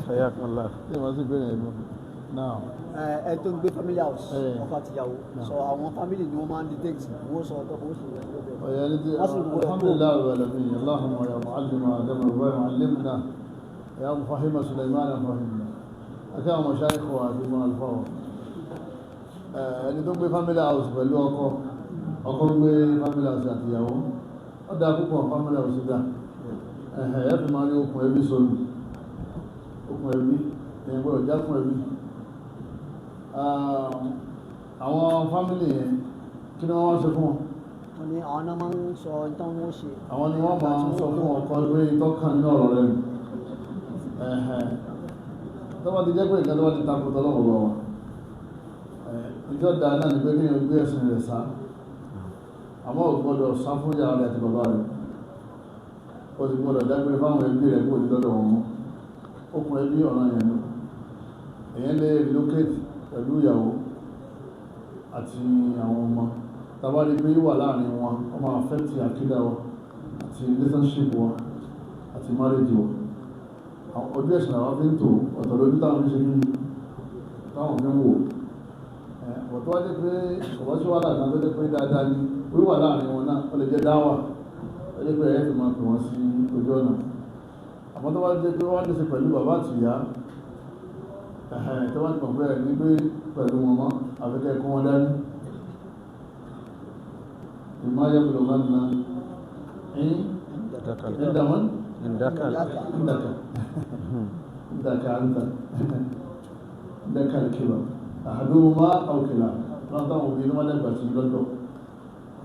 Hayakallah. Tí wọ́n sì bẹ̀rẹ̀ ẹ̀gbọ́n náà. Ẹ tó ń gbé family house, Eh. ọkọ àtìyàwó, sọ àwọn family ni wọ́n máa ń dictate, wọ́n sọ ọ̀tọ̀ kò sí rẹ̀. Ọ̀yà ní ti Wọ́n sì gbọ́dọ̀ kó. Alhamdulillahi rabbil alamin. Allahumma ya mu'allima adama wa mu'allimna, ya mufahima Sulaiman fahimna, àti àwọn mashayikh wa àti àwọn àlùfáà wa. Ẹni tó gbé family house pẹ̀lú ọkọ, ọkọ gbé family house àti ìyàwó, ó dáa púpọ̀. Family house dá ẹ̀hẹ̀ ẹ̀ fi máa rí okùn ẹbí sọnù, okùn ẹbí ẹ̀yìn gbọ́dọ̀ jákùn ẹbí. Àwọn family yẹn, kí ni wọ́n wá ṣe fún wọn? Wọ́n ní àwọn náà máa ń sọ ìtàn wọn ṣe. Àwọn ni wọ́n máa ń sọ fún ọkọ pé tọ́kàn nínú ọ̀rọ̀ rẹ̀ nù. Ẹ̀hẹ̀, tó bá ti jẹ́ pé nǹkan tó bá ti takò tọ́lọ́wọ́ bá wa, ìjọ dáa náà ni pé kí èèyàn gbé ẹ̀sìn rẹ̀ sá, àmọ́ ò gbọ́dọ̀ sá fún ìyá rẹ̀ àti bàbá rẹ̀, ó sì gbọ́dọ̀ dágbére fáwọn ẹbí rẹ̀ kó o ti lọ́dọ̀ wọn mọ́. Okùn ẹbí ọ̀ràn yẹn lọ, èèyàn lè relocate pẹ̀lú ìyàwó àti àwọn ọmọ tàbá rí pé wà láàrin wọn, wọ́n máa affect àkídà wa àti relationship wa àti marriage wa. Àwọn ojú ẹ̀sìn àwọn fi ń tò ọ̀tọ̀ lójú táwọn fi ṣe kí táwọn fi ń wò ẹ̀ ọ̀. Tó wá jẹ́ pé ọ̀bá sí wàhálà kan tó jẹ́ pé dáadáa ni wíwà láàrin wọn náà, ó lè jẹ́ dáwà, ó jẹ́ pé ẹ̀ fi máa pè wọ́n sí ojú ọ̀nà. Àmọ́ tó wá jẹ́ pé wọ́n lè ṣe pẹ̀lú bàbá àti ìyá, ẹ̀hẹ̀n, tó wá ti mọ̀ pé ẹ̀ ní pé pẹ̀lú wọn mọ́, àfikẹ́ kó wọn dání. Ìmọ̀ ayé na عند من؟ عندك. عندك، عندك أنت، عندك الكبر أحدهما أو كلاهما. Lọ́nà táwọn òbí ló máa dàgbà sí lọ́dọ̀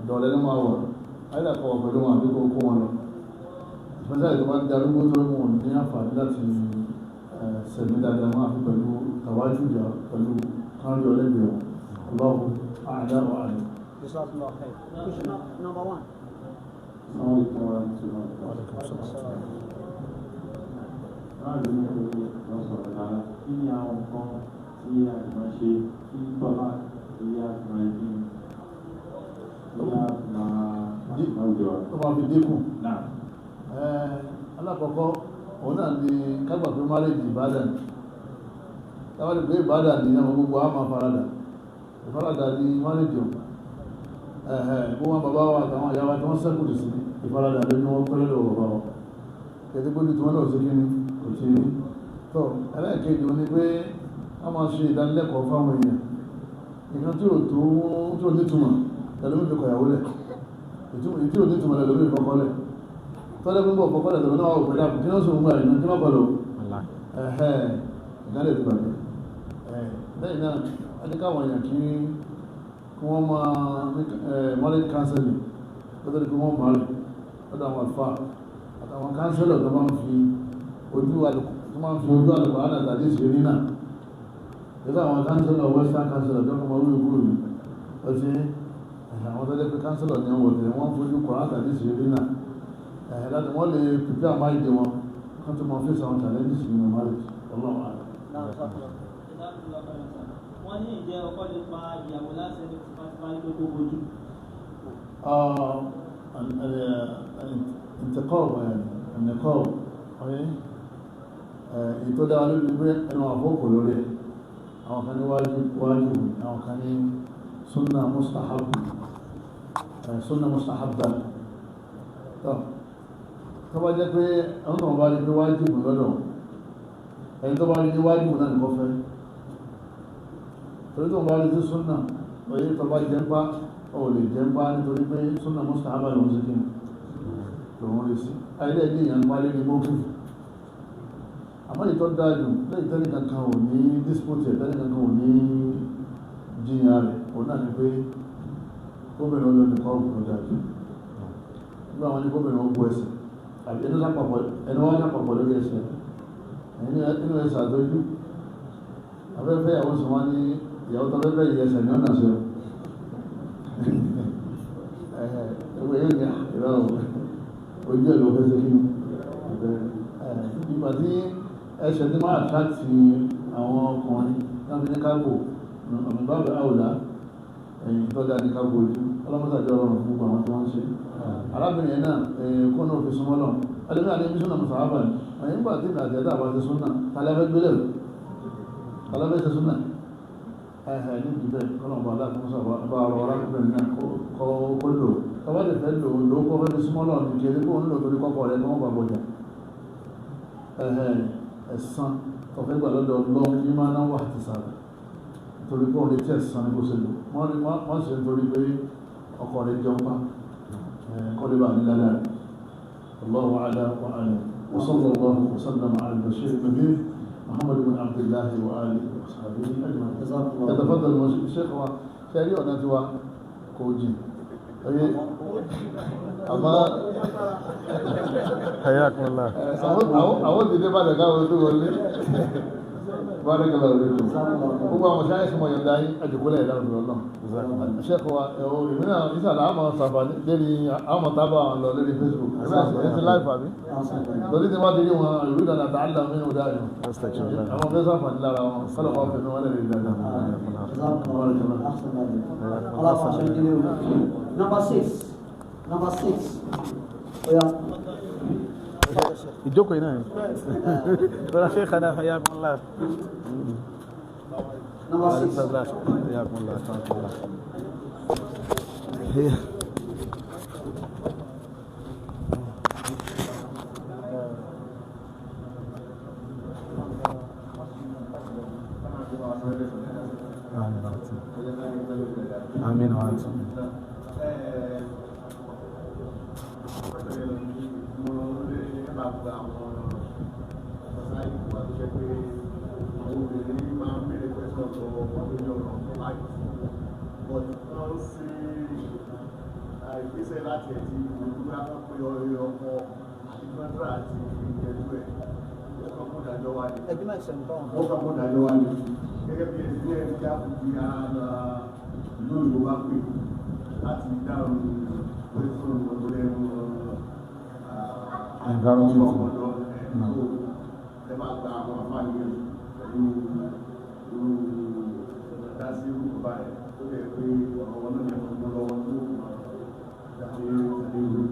ọ̀dọ̀ ọ̀lẹ́ ló máa wà ayélujára wà pẹ̀lú wọn àbí kó kó wọn lọ, ìfẹsẹ̀ tó bá ń darúgbó tó wọn ní àǹfààní láti sẹ̀mí dáadáa máa fi pẹ̀lú tàwájú ìyá pẹ̀lú káńdì ọlẹ́gbẹ̀ẹ́ wọn. Allahu a'la wa a'lam. Jazakumullah khair. Question number one. Assalamu alaikum warahmatullahi wabarakatuh. Láàrin ní ẹgbẹ́ lọ́sọ̀rọ̀ lára, kí ni àwọn nǹkan tí a lè máa ṣe kí tọ́lá tí a fi máa bí tí a fi máa láwùjọ wa? Tó máa fi dínkù. Náà. Alákọ̀ọ́kọ́ òun náà ni kágbà pé marriage ìbádà ni. Táwọn lè pé ìbádà ni, àwọn gbogbo á máa farada, ìfaradà ni marriage o. Ẹ̀hẹ̀, bó wọn bàbá wa àtàwọn ìyá wa tí wọ́n sẹ́kù sí ìfaradà ló ní wọ́n pẹ́lẹ́ lọ́wọ́ bàbá wa kẹ́tí pé ní tiwọn náà sí kíni kò tí rí tó. Ẹlẹ́ẹ̀kejì òun ni pé a máa ṣe ìdánilẹ́kọ̀ọ́ fáwọn èèyàn. Nǹkan tí ò tó tí ò nítumọ̀ lẹ́lómi fi kọ̀yàwó lẹ̀, tí ò nítumọ̀ lẹ́lómi fi kọ́kọ́ lẹ̀, tọ́lẹ́ púpọ̀ kọ́kọ́ lẹ̀ tọ́lẹ́ náà wà pẹ̀lú àpò kí wọ́n sọ ń gbà ìná kí wọ́n kọ́ lọ. Ẹ̀hẹ́, ìdálẹ̀ ti bàjẹ́. Ẹ̀ lẹ́yìn náà, a ní káwọn èèyàn kí wọ́n máa ní marriage counseling lọ́tọ́ ní kí wọ́n máa rẹ̀ lọ́dọ̀ àwọn àlùfáà àtàwọn counselor tó máa ń fi ojú àlùkò tó máa ń fi ojú àlùkò àná àtàdé ìṣèlérí náà yẹ́sà. Àwọn counselor, western counselor tó kọ́ máa wúlò kúrò ní ọtí, àwọn tó jẹ́ pé counselor ní ọwọ́ tẹ̀ wọ́n fojú kọ́ àtàdé ìṣèlérí náà ẹ̀ láti wọ́n lè prepare mind wọn kán tó máa face àwọn challenges nínú marriage. Allahu a'lam. Náà, jazakumullah. Wọ́n ní ìjẹ́ ọkọ lè pa ìyàwó láṣẹ ní tipátipá ní pé kó bojú? الانتقاب يعني النقاب ọ̀yẹ́ èyí tó dára lórí pé ẹnu àfọ́kù lórí ẹ̀. Àwọn kan ní wájú wájú, àwọn kan ní sunna mustahab, sunna mustahabba. Tó bá jẹ́ pé àwọn tó bá rí pé wájú lọ́dọ̀ ẹni tó bá rí ní wájú náà nìkan fẹ́, torí tó bá rí sí sunna ọ̀yẹ́, tó bá jẹ́ ń pa ọ̀ lè jẹ́ ń pa, nítorí pé sunna mustahabba lòun sí kí ni lòun rí sí ayé ẹ̀dí èèyàn ń parí ní mọ́kù. Àmọ́ ìtọ́ dájú lẹ́yìn tẹ́lẹ̀ kankan ò ní dispute ẹ̀, tẹ́lẹ̀ kankan ò ní jiyàn rẹ̀, òun náà ni pé gómìnà olóòdì kọ́ ọ̀gbọ̀n dájú nígbà wọn ni gómìnà ó bu ẹsẹ̀ àbí ẹnu lápapọ̀, ẹnu wọn lápapọ̀ lórí ẹsẹ̀ inú ẹsẹ̀ àtọ́jú afẹ́fẹ́ ìyàwó sì wọ́n ní ìyàwó tó fẹ́fẹ́ yìí ẹsẹ̀ ní ọ̀nà ṣe ẹgbẹ́ yóò ní ìrọ̀ ojú ẹ̀ ló fẹ́ ṣe kí ni ìgbà tí ẹsẹ̀ tí máa attract àwọn ọkùnrin náà fi ní káàbò ọ̀nà bábẹ̀ àwòlá ẹ̀yìn tọ́jà ní káàbò ojú. Ọlọ́mọ́sàjọ́ ọlọ́run fún gbogbo àwọn tí wọ́n ń ṣe. Arábìnrin yẹn náà, kó náà fi súnmọ́ lọ. Ẹlẹ́mí àti ibi súnà mùsàlábà ni àyè ńgbà tí ìgbà àti ẹ̀dá àbá ti súnà tàlẹ́fẹ́ gbélé o tàlẹ́fẹ́ ṣe súnà ẹ̀hẹ̀ níbi bẹ́ẹ̀ kọ́lọ̀mù aláàkóso bá ọ̀rọ̀ arákùnrin náà kó lò tọ́wọ́ lè fẹ́ lò lò kó fẹ́ fi súnmọ́ lọ́ọ̀ ní kiri kó ń lò torí kọ́kọ́ rẹ̀ kó wọ́n bá bọ̀jà ẹ̀hẹ̀ ẹ̀sán tọ̀fẹ́ gbà lọ́dọ̀ ọlọ́run ní máa náwó àti sàrà torí kó lè tí ẹ̀sán ní kó ṣe lò wọ́n ṣe nítorí pé ọkọ rẹ̀ jẹun pa kọ́ lè bá ní ládàá rẹ̀. الله أعلى وأعلم وصلى الله وسلم على البشير النذير محمد بن عبد الله وآله وصحبه أجمعين. يتفضل الشيخ شاري ọ̀nà tiwa kò jìn. Àmọ́ Hayakumullah. àwọn ti dé bàdàn káwọn tó wọlé. Barakallahu fikum. Gbogbo àwọn ṣáà ẹ̀sìn mọ̀yàn dáyé àjòkólẹ̀ ìlànà ìlú náà. Ṣẹ́kọ̀ wa èmi náà ìsàlẹ̀ àmọ̀ sàǹfààní lérí àmọ̀ tábà àwọn lọ lórí Facebook. Ẹ̀ ti láìpẹ́ àbí? Lórí tí wọ́n ti rí wọn ìlú ìdáná tààlà mínú dáyọ̀. Àwọn fẹ́ sàǹfààní lára wọn sọ́lọ́ wọn fẹ̀mí wọn lẹ́rìí dáadáa. Number six. Number six. Oya. Ìjókòó iná yẹn. Bọ́lá Sheikhana hayakumullah. Number six. Hayakumullah. Hayakumullah. Àmín wa antum. Ìgbésẹ̀ láti ẹ̀tí ìgbòho pé ọkọ àti kọ́ńtà àti ìjẹ́jú ẹ̀ ọkọ̀ kó dájọ́ wá ní. Ẹbí máa ṣẹ̀ǹ bá wọn. Ọkọ̀ kó dájọ́ wá ní. Gẹ́gẹ́ bí ẹni ẹni tí a kò di ara ìlú òyìnbó bá pè láti dáhùn pẹ̀sùn ọ̀dọ́ ẹnu Environment. ọ̀dọ́ ẹ̀ ẹ bá gba àwọn àfáàní rẹ̀ pẹ̀lú irú dásí irú bàbá rẹ̀ tó lè pé ọ̀rọ̀ wọn náà ní ọmọ lọ́wọ́ tó dàbí ìlú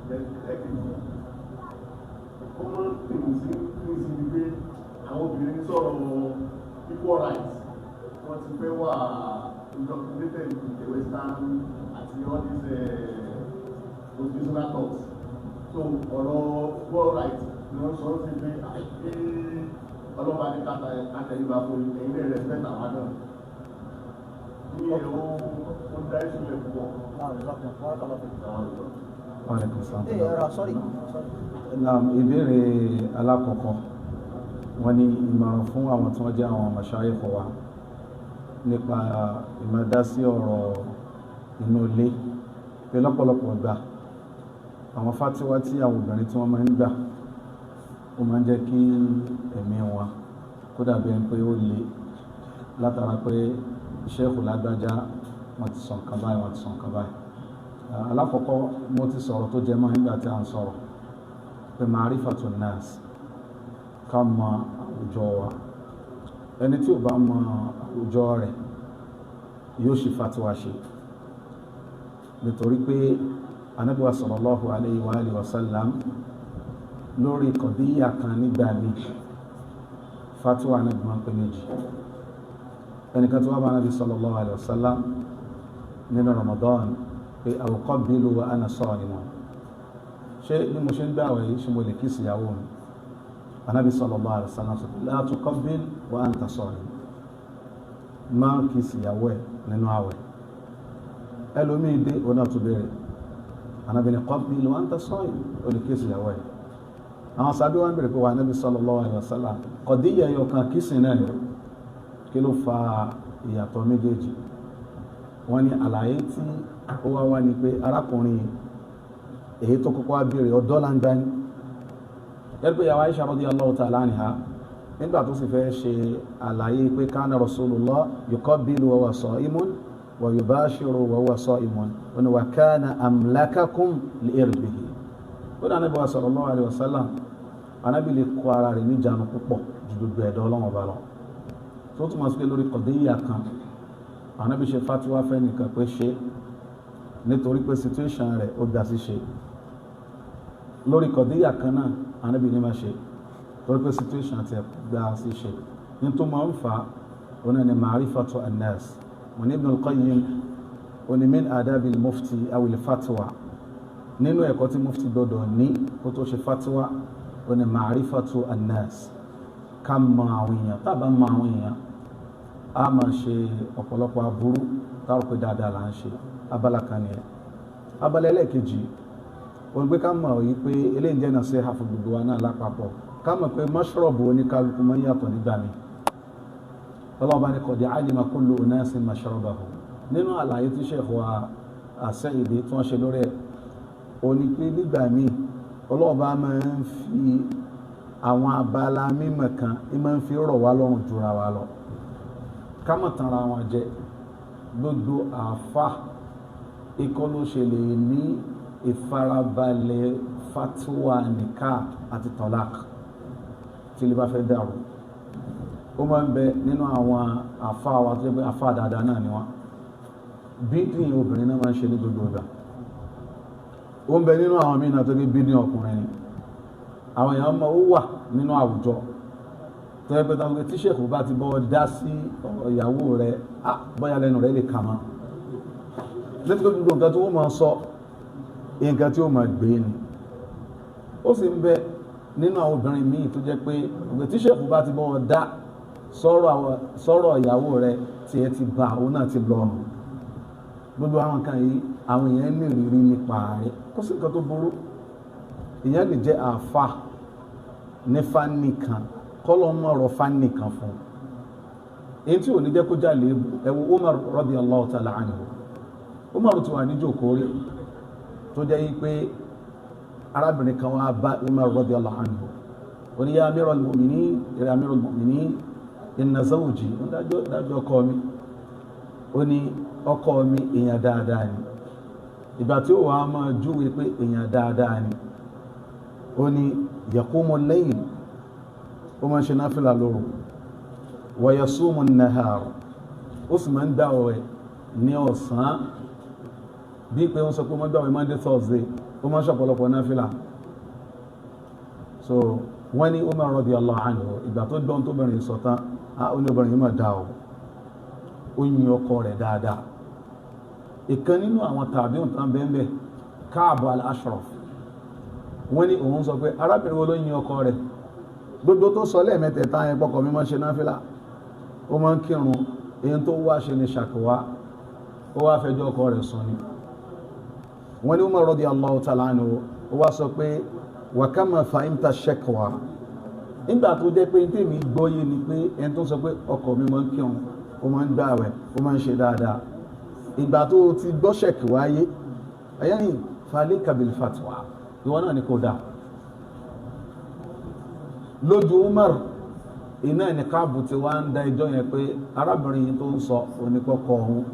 lẹ́kẹ̀ẹ́ common thing sí ní sí ni pé àwọn obìnrin sọ̀rọ̀ equal rights wọ́n ti fẹ́ wà indoctrinated with the western àti all these motivational talks, so ọ̀rọ̀ equal rights ni wọ́n sọ sí pé àìpé ọlọ́pàá ní kàtàyìnbá fún ẹ̀yin lè respect àwọn náà ní ẹ̀rọ ó dá ìṣúlẹ̀ púpọ̀. Wa alaikum salam. Hey, sorry. Sorry. Naam, ìbéèrè alákọ̀ọ́kọ́ wọ́n ní ìmọ̀ràn fún àwọn tí wọ́n jẹ́ àwọn mashayikh wa nípa ìmọ̀dásí ọ̀rọ̀ inú ilé pé lọ́pọ̀lọpọ̀ gbà àwọn fátíwá tí àwọn obìnrin tí wọ́n máa ń gbà ó máa ń jẹ́ kí ẹ̀mí wọn kó dàbí ẹni pé ó le látara pé ṣéèkù lágbájá wọ́n ti sọ nǹkan báyìí, wọ́n ti sọ nǹkan báyìí. Alákọ̀ọ́kọ́ mo ti sọ̀rọ̀ tó jẹ mọ́ nígbà tí à ń sọ̀rọ̀ pé ma'rifatun nas, ká mọ àwùjọ wa. Ẹni tí ò bá mọ àwùjọ rẹ̀ yóò ṣe fatiwa ṣe, nítorí pé Ànábì wa sallallahu alayhi wa alihi wa sallam lórí kọ̀díyà kan nígbà míì fatiwa Ànábì máa ń pè méjì. Ẹnìkan tí wọ́n bá Ànábì sallallahu alayhi wa sallam nínú Ramadan pé uqabbilu wa ana sa'imun, ṣé bí mo ṣe ń gbààwẹ̀ yìí ṣe mo lè kíìsì ìyàwó mi? Ànábì sallallahu alaihi wasallam sọ pé la tuqabbil wa anta sa'im, máa ń kíìsì ìyàwó ẹ̀ nínú àwẹ̀. Ẹlòmíì dé òun náà tún béèrè, Ànábì ní qabbil wa anta sa'im, ó lè kíìsì ìyàwó ẹ̀. Àwọn sábẹ́ wa ń béèrè pé wà Ànábì sallallahu alaihi wasallam kọ̀díyà ẹyọ kan kíìsì náà ni, kí ló fa ìyàtọ̀ méjèèjì? Wọ́n ní àlàyé tí ó wá wá ni pé arákùnrin èyí tó kọ́kọ́ wá béèrè ọ̀dọ́ là ń gbá ní ẹgbẹ́ ìyàwó Aisha radiyallahu ta'ala anha nígbà tó sì fẹ́ ṣe àlàyé pé kana Rasulullah yuqabbilu wa huwa sa'imun wa yubashiru wa huwa sa'imun, ó ní wa kana amlakakum li irbihi. Ó dà Ànábì wa sallallahu alaihi wasallam, Ànábì lè kó ara rẹ̀ níjànú púpọ̀ ju gbogbo ẹ̀dọ́ Ọlọ́run ọba lọ. Tó túmọ̀ sí pé lórí kọ̀díyà kan Ànábì ṣe fatiwa fẹ́ nìkan pé ṣe nítorí pé situation rẹ̀ ó gbà sí ṣe. Lórí kọ̀díyà kan náà Ànábì ní máa ṣe, torí pé situation ti gba sí ṣe ní tó máa ń fa oní ni ma'rifatu an-nas. Wọn ní Ibn al-Qayyim oní min adabi al-mufti awil fatwa, nínú ẹ̀kọ́ tí mufti gbọdọ̀ ní kó tó ṣe fatwa oní ma'rifatu an-nas, ká mọ àwọn èèyàn. Tá a bá mọ àwọn èèyàn, a máa ṣe ọ̀pọ̀lọpọ̀ aburú táwọn pé dáadáa là ń ṣe. Abala kan nìyẹn. Abala ẹlẹ́ẹ̀kejì òun pé ká mọ̀ yìí pé eléyìí jẹ́ nasiha fún gbogbo wa náà lápapọ̀, ká mọ̀ pé mọ́ṣọ́rọ̀bù oníkálukú máa ń yàtọ̀ nígbà mi. Ọlọ́run bá ní qad alima kullu unasin mashrabahum. Nínú àlàyé tí Sheikh wa As-Sa'idi tí wọ́n ṣe lórí ẹ̀, ó ní pé nígbà míì Ọlọ́run bá máa ń fi àwọn abala mímọ̀ kan ń máa ń fi rọ̀ wá lọ́rùn jura wa lọ. Ká mọ̀ tanra wọn jẹ, gbogbo àáfà ikọ́ ló ṣe lè ní ìfarabalẹ̀ fatuwa nìka àti tọ́lák tí ilé bá fẹ́ dàrú. Ó máa ń bẹ nínú àwọn àfa wa tó jẹ́ pé àfa dáadáa náà ni wọ́n, bídìn obìnrin náà máa ń ṣe ní gbogbo ìgbà. Ó ń bẹ nínú àwọn míì náà tó gbé bídìn ọkùnrin ni. Àwọn èèyàn mọ ó wà nínú àwùjọ tó yẹ pé táwọn tí sèkù bá ti bọ́ dá sí ọ̀rọ̀ ìyàwó rẹ̀, á bóyá lẹ́nu rẹ̀ lè kà mọ́, nítorí gbogbo nǹkan tí wọ́n máa sọ, nǹkan tí ó máa gbé ni. Ó sì ń bẹ nínú àwọn obìnrin míì tó jẹ́ pé ògbè tí sèkù bá ti bọ́ dá sọ̀rọ̀ ìyàwó rẹ̀, tí ẹ ti bá òun náà ti lọ́nu. Gbogbo àwọn nǹkan yìí àwọn èèyàn ní ìrírí nípa rẹ̀, kó sì nǹkan tó burú. Èèyàn lè jẹ́ àáfà ní fánì kan, kọ́lọ́ mọ̀ ọ̀rọ̀ fánì kan fún un, èyí tí ò ní jẹ́ kó já léèbù. Ẹ wo Umar radiyallahu ta'ala anhu. Umar ti wà ní jòkó rí tó jẹ́ yí pé arábìnrin kan wá bá Umar radiyallahu anhu, ó ní ya amiral mu'minin, ya amiral mu'minin, inna zawji, ó dájọ́ ọkọ mi, ó ní ọkọ mi èèyàn dáadáa ni. Ìgbà tí ó wàá máa júwe pé èèyàn dáadáa ni, ó ní yaqumu al-layl, ó máa ń ṣe náfìlà lóru, wa yasumu an-nahar, ó sì máa ń gbààwẹ̀ ní ọ̀sán, bí pé wọ́n sọ pé ó máa ń gbààwẹ̀ Monday Thursday, ó máa ń ṣọ̀pọ̀lọpọ̀ náfìlà. So wọ́n ní Umar radiyallahu anhu, ìgbà tó gbọ́n tó bẹ̀rẹ̀ sọ tán, ó ní obìnrin yìí máa dá o, ó yin ọkọ rẹ̀ dáadáa. Ìkan nínú àwọn tàbí òǹtàn bẹ́ẹ̀, Ka'b al-Ashraf, wọ́n ní òun sọ pé arábìnrin wo ló yin ọkọ rẹ̀? Gbogbo tó sọ lẹ́ẹ̀mẹ́tẹ̀ẹ̀ta yẹn, pọkọ mi máa ń ṣe náfìlà, ó máa ń kírun, èyí tó wá ṣe ní ṣàkíwá, ó wá fẹjọ́ ọkọ rẹ̀ sùn ni. Wọ́n ní Umar radiyallahu ta'ala anhu, ó wá sọ pé wa kama fahimta shakwa, nígbà tó jẹ́ pé tèmi gbọ́yé ni pé ẹni tó sọ pé ọkọ mi máa ń kírun, ó máa ń gbààwẹ̀, ó máa ń ṣe dáadáa, ìgbà tó ti gbọ́ ṣẹ̀kíwá yé ẹ̀yẹ́yìn falika bil fatwa, ìwọ náà ni kò dáa. Lójú Umar iná ní káàbù tí wàá ń da ẹjọ́ yẹn pé arábìnrin yìí tó ń sọ onípọkọ òun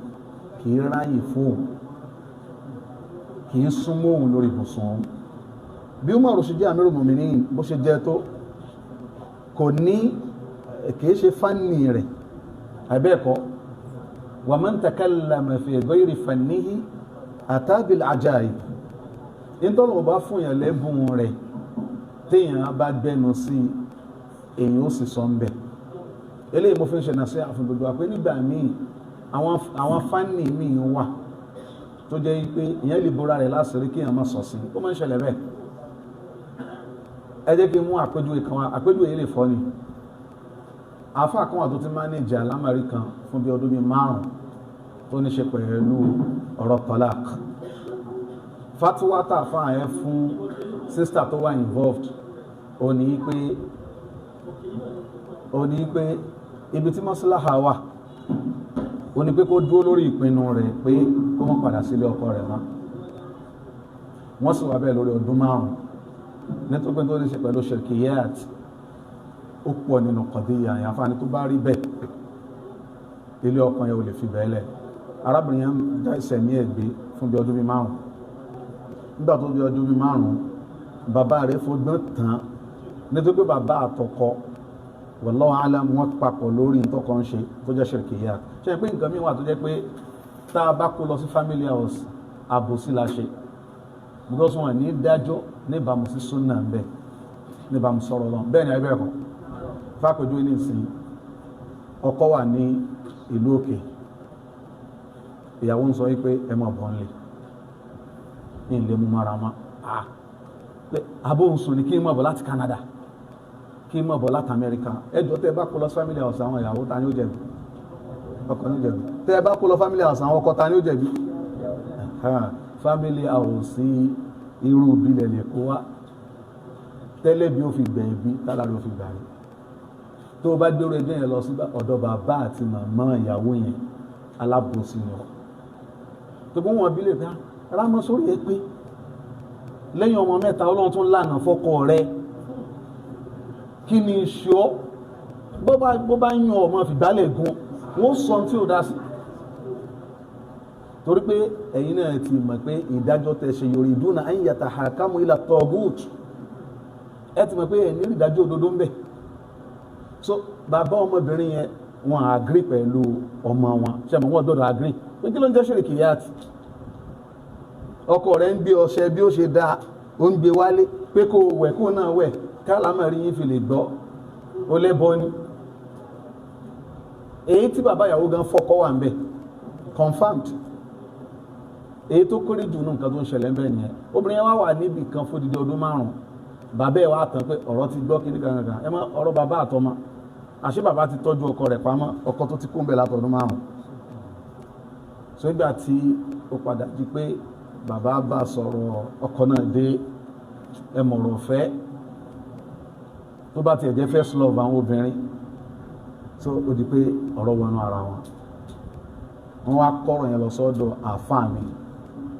kì í ráyè fóun, kì í súnmọ́ òun lórí ibùsùn òun. Bí Umar ṣe jẹ́ Amirul Mu'minin bó ṣe jẹ́ tó, kò ní kì í ṣe fánì rẹ̀ àbẹ́ẹ̀kọ́. Wa man takallama fi ghayri fannihi ata bil ajaib, ìtọ́lọ̀ bá fún yàn lẹ́bùn rẹ̀ téèyàn bá gbẹnu sí èyàn ó sì sọ ń bẹ̀. Eléyìí mo fi ń ṣe nàṣẹ́ àfún gbogbo wa pé nígbà míì àwọn fánì míì wà tó jẹ́ pé èyàn lè bora rẹ̀ láṣìírí kí èèyàn má sọ sí, ó máa ń ṣẹlẹ̀ bẹ́ẹ̀. Ẹ jẹ́ kí n mú àpéjúwe kan wá, àpéjúwe yìí lè fọ́ ni. Àáfàá kan wà tó ti mánéjì àlámàrí kan fún bí ọdún bíi 5 tó ní ṣe pẹ̀lú ọ̀rọ̀ talaq. Fatuwa tá a fáà yẹn fún sísítà tó wà involved, ó ní pé ibi tí mọ́síláhà wà, ó ní pé kó dúró lórí ìpinnu rẹ̀ pé kó má padà sílé ọkọ rẹ̀ mọ́. Wọ́n sì wà bẹ́ẹ̀ lórí ọdún 5, nítorí pé tó ní ṣe pẹ̀lú shirkiyat ó pọ̀ nínú kọ̀díyà yẹn. Àǹfààní tó bá rí bẹ́ẹ̀, ilé ọkọ yẹn ò lè fi bẹ́ẹ̀ lẹ̀. Arábìnrin yẹn dá ìsẹ̀mí ẹ̀ gbé fún bí ọdún bíi 5. Nígbà tó bí ọdún bíi 5, bàbá rẹ̀ fọgbọ́n tán, nítorí pé bàbá àtọkọ wallahu alam wọ́n papọ̀ lórí ntọ́kọ ń ṣe tó jẹ́ shirkiyat. Ṣe pé nǹkan míì wà tó jẹ́ pé tá a bá kó lọ sí family house, àbòsí la ṣe, because wọn ní dájọ́ Níbàámu sí súnà ń bẹ, níbàámu sọ̀rọ̀ lọ bẹ́ẹ̀ ni ayé bẹ́ẹ̀ kọ́. Fápẹ́jú ní ìsìn, ọkọ wà ní ìlú òkè, ìyàwó ń sọ wípé ẹ máa bọ̀ nílé, ní ilé mú mara mọ́. Abó ń sùn ní kí n máa bọ̀ láti Canada, kí n máa bọ̀ láti Amẹ́ríkà. Ẹjọ́ tẹ́ ẹ bá kó lọ family house àwọn ìyàwó, ta ni ó jẹ̀bi? Ọkọ ni ó jẹ̀bi. Tẹ́ ẹ bá kó lọ family house àwọn ọkọ, ta ni ó jẹ̀bi? Family house irú ìbílẹ̀ lè kó wá tẹ́lẹ̀ bí ó fi gbẹ̀ẹ́bí tálà ló fi gbà rí. Tó o bá dérò ẹjọ́ yẹn lọ sí ọ̀dọ̀ bàbá àti màmá ìyàwó yẹn, alábòsí ni ọ. Tó bó wọn bí lè fẹ́ rámọ́ sórí ẹ pé lẹ́yìn ọmọ mẹ́ta, Ọlọ́run tún lànà fọ́kọ rẹ, kí ni ṣọ́? Bó bá yan ọmọ fìgbálẹ̀ gun, wọ́n sọ tí ò dá sí, torí pé ẹ̀yin náà ti mọ̀ pé ìdájọ́ tẹ ṣe yuriduna an yatahakamu ila tagut. Ẹ ti mọ̀ pé ẹ̀ ní ìdájọ́ òdodo ń bẹ. So bàbá ọmọbìnrin yẹn, wọn agree pẹ̀lú ọmọ wọn. Ṣe mọ̀ wọ́n gbọ́dọ̀ agree pé kí ló ń jẹ́ ṣèrìkìyàt? Ọkọ rẹ̀ ń gbé ọṣẹ bí ó ṣe dáa, ó ń gbé wálé pé kó wẹ̀, kó náà wẹ̀, kálámọ̀rí yín fi lè gbọ́, ó lẹ́bọ ni. Èyí tí bàbá ìyàwó gan fọkọ wà ń bẹ confirmed. Èyí tó kéré jù nù nǹkan tó ń ṣẹlẹ̀ ń bẹ nìyẹn. Obìnrin yẹn wá wà níbì kan fódìdí ọdún 5. Bàbá ẹ̀ wá tán pé ọ̀rọ̀ ti gbọ́ kíní kankan, ẹ má ọ̀rọ̀ bàbá àtọmọ. Àṣé bàbá ti tọ́jú ọkọ rẹ̀ pamọ́, ọkọ tó ti kú ń bẹ̀ látọdún 5. So nígbà tí ó padà di pé bàbá bá sọ̀rọ̀, ọkọ náà dé, ẹ mọ̀rọ̀ fẹ́ tó bá tiẹ̀ jẹ́ first love àwọn obìnrin. So ó di pé ọ̀rọ̀ wọnú ara wọn, wọ́n wá kọ́rọ̀ yẹn lọ sọ́dọ̀ àáfàá mi.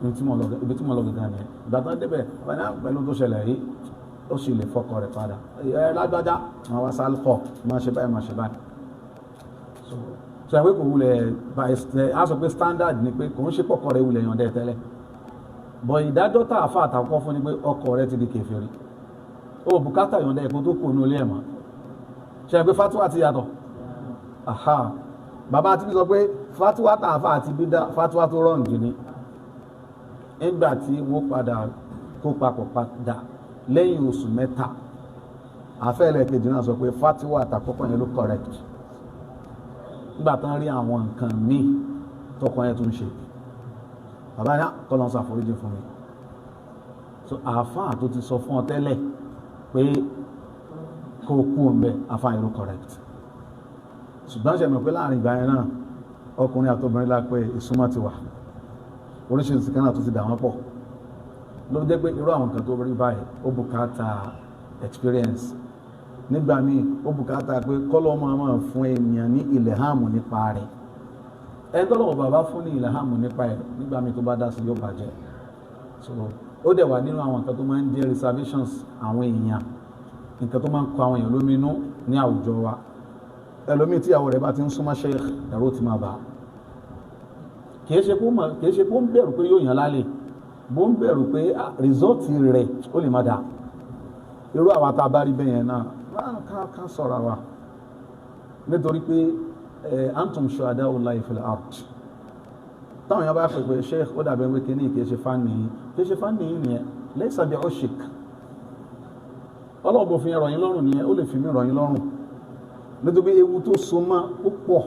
Ibi tí mo lọ gangan nìyẹn. Ìgbà tó débẹ̀, bàbá náà pẹ̀lú tó ṣẹlẹ̀ yìí, ó sì lè fọkọ rẹ̀ padà. Ẹ lágbájá máa wá sálùkọ̀, máa ṣe báyìí, máa ṣe báyìí. So àwọn kò wulẹ̀ á sọ pé standard ni pé kò ń ṣe pọ̀kọ rẹ̀ wulẹ̀ yàn dẹ́ tẹ́lẹ̀ bọ̀. Ìdájọ́ tá a fa àtàkọ́ fún ni pé ọkọ rẹ̀ ti di kèfèrí, ó bùkátà yọ̀ǹda ẹ̀kọ́ tó kò ní olé ẹ̀mọ́. Ṣe pé fatuwa ti yàtọ̀? Aha, bàbá àti bí sọ pé fatuwa tá a fa àti bí dá fatuwa tó rọ̀ǹgì ni. Nígbà tí wọ́n padà kó papọ̀ padà lẹ́yìn oṣù 3, àfẹ́lẹ̀ kejì náà sọ pé fatuwa àtàkọ́kọ́ yẹn ló correct. Nígbà tán rí àwọn nǹkan míì tọkọ yẹn tó ń ṣe, bàbá yẹn kọ́ lọ́n ṣàforíjì fún mi. So àáfàá tó ti sọ fún ọ tẹ́lẹ̀ pé kó kú ọ̀nbẹ, àáfàá yẹn ló correct. Ṣùgbọ́n ṣe mọ̀ pé láàrin ìgbà yẹn náà, ọkùnrin àtobìnrin la pé ìsúnmọ́ ti wà, oríṣiríṣi kan náà tó ti dà wọ́n pọ̀. Ló jẹ́ pé irú àwọn nǹkan tó rí báyìí, ó bùkátà experience. Nígbà míì, ó bùkátà pé kọ́lọ́ máa máa fún ènìyàn ní ìlẹ̀hàmù nípa rẹ̀. Ẹni tó lọ́wọ́ bàbá fún ní ìlẹ̀hàmù nípa ẹ̀, nígbà míì tó bá dá sí, yóò bàjẹ́. So ó dẹ̀ wà nínú àwọn nǹkan tó máa ń jẹ́ reservations àwọn èèyàn, nǹkan tó máa ń kọ àwọn èèyàn lóminú ní àwùjọ wa. Ẹlòmíì, tí ìyàwó rẹ̀ bá ti ń súnmọ́ sheikh, ẹ̀rọ ti máa bà á. Kìí ṣe pé ó ń bẹ̀rù pé yóò yàn lálẹ́, bó ń bẹ̀rù pé result rẹ̀ ó lè má dáa. Irú àwa tá a bá rí bẹ́yẹn náà, ká sọ̀rọ̀ wa, nítorí pé antum shuhada'ullahi fil ard. Táwọn èèyàn bá pè pé sheikh, ó dàbẹ̀ wí kíní, kìí ṣe fáànì yìí, kìí ṣe fáànì yìí nìyẹn. Laysa bi ushik, ọlọ́ọ̀bọ̀ fi rọ̀ yín lọ́rùn nìyẹn, ó lè fi mí rọ̀ yín lọ́rùn, nítorí ewu tó so mọ́ ó pọ̀.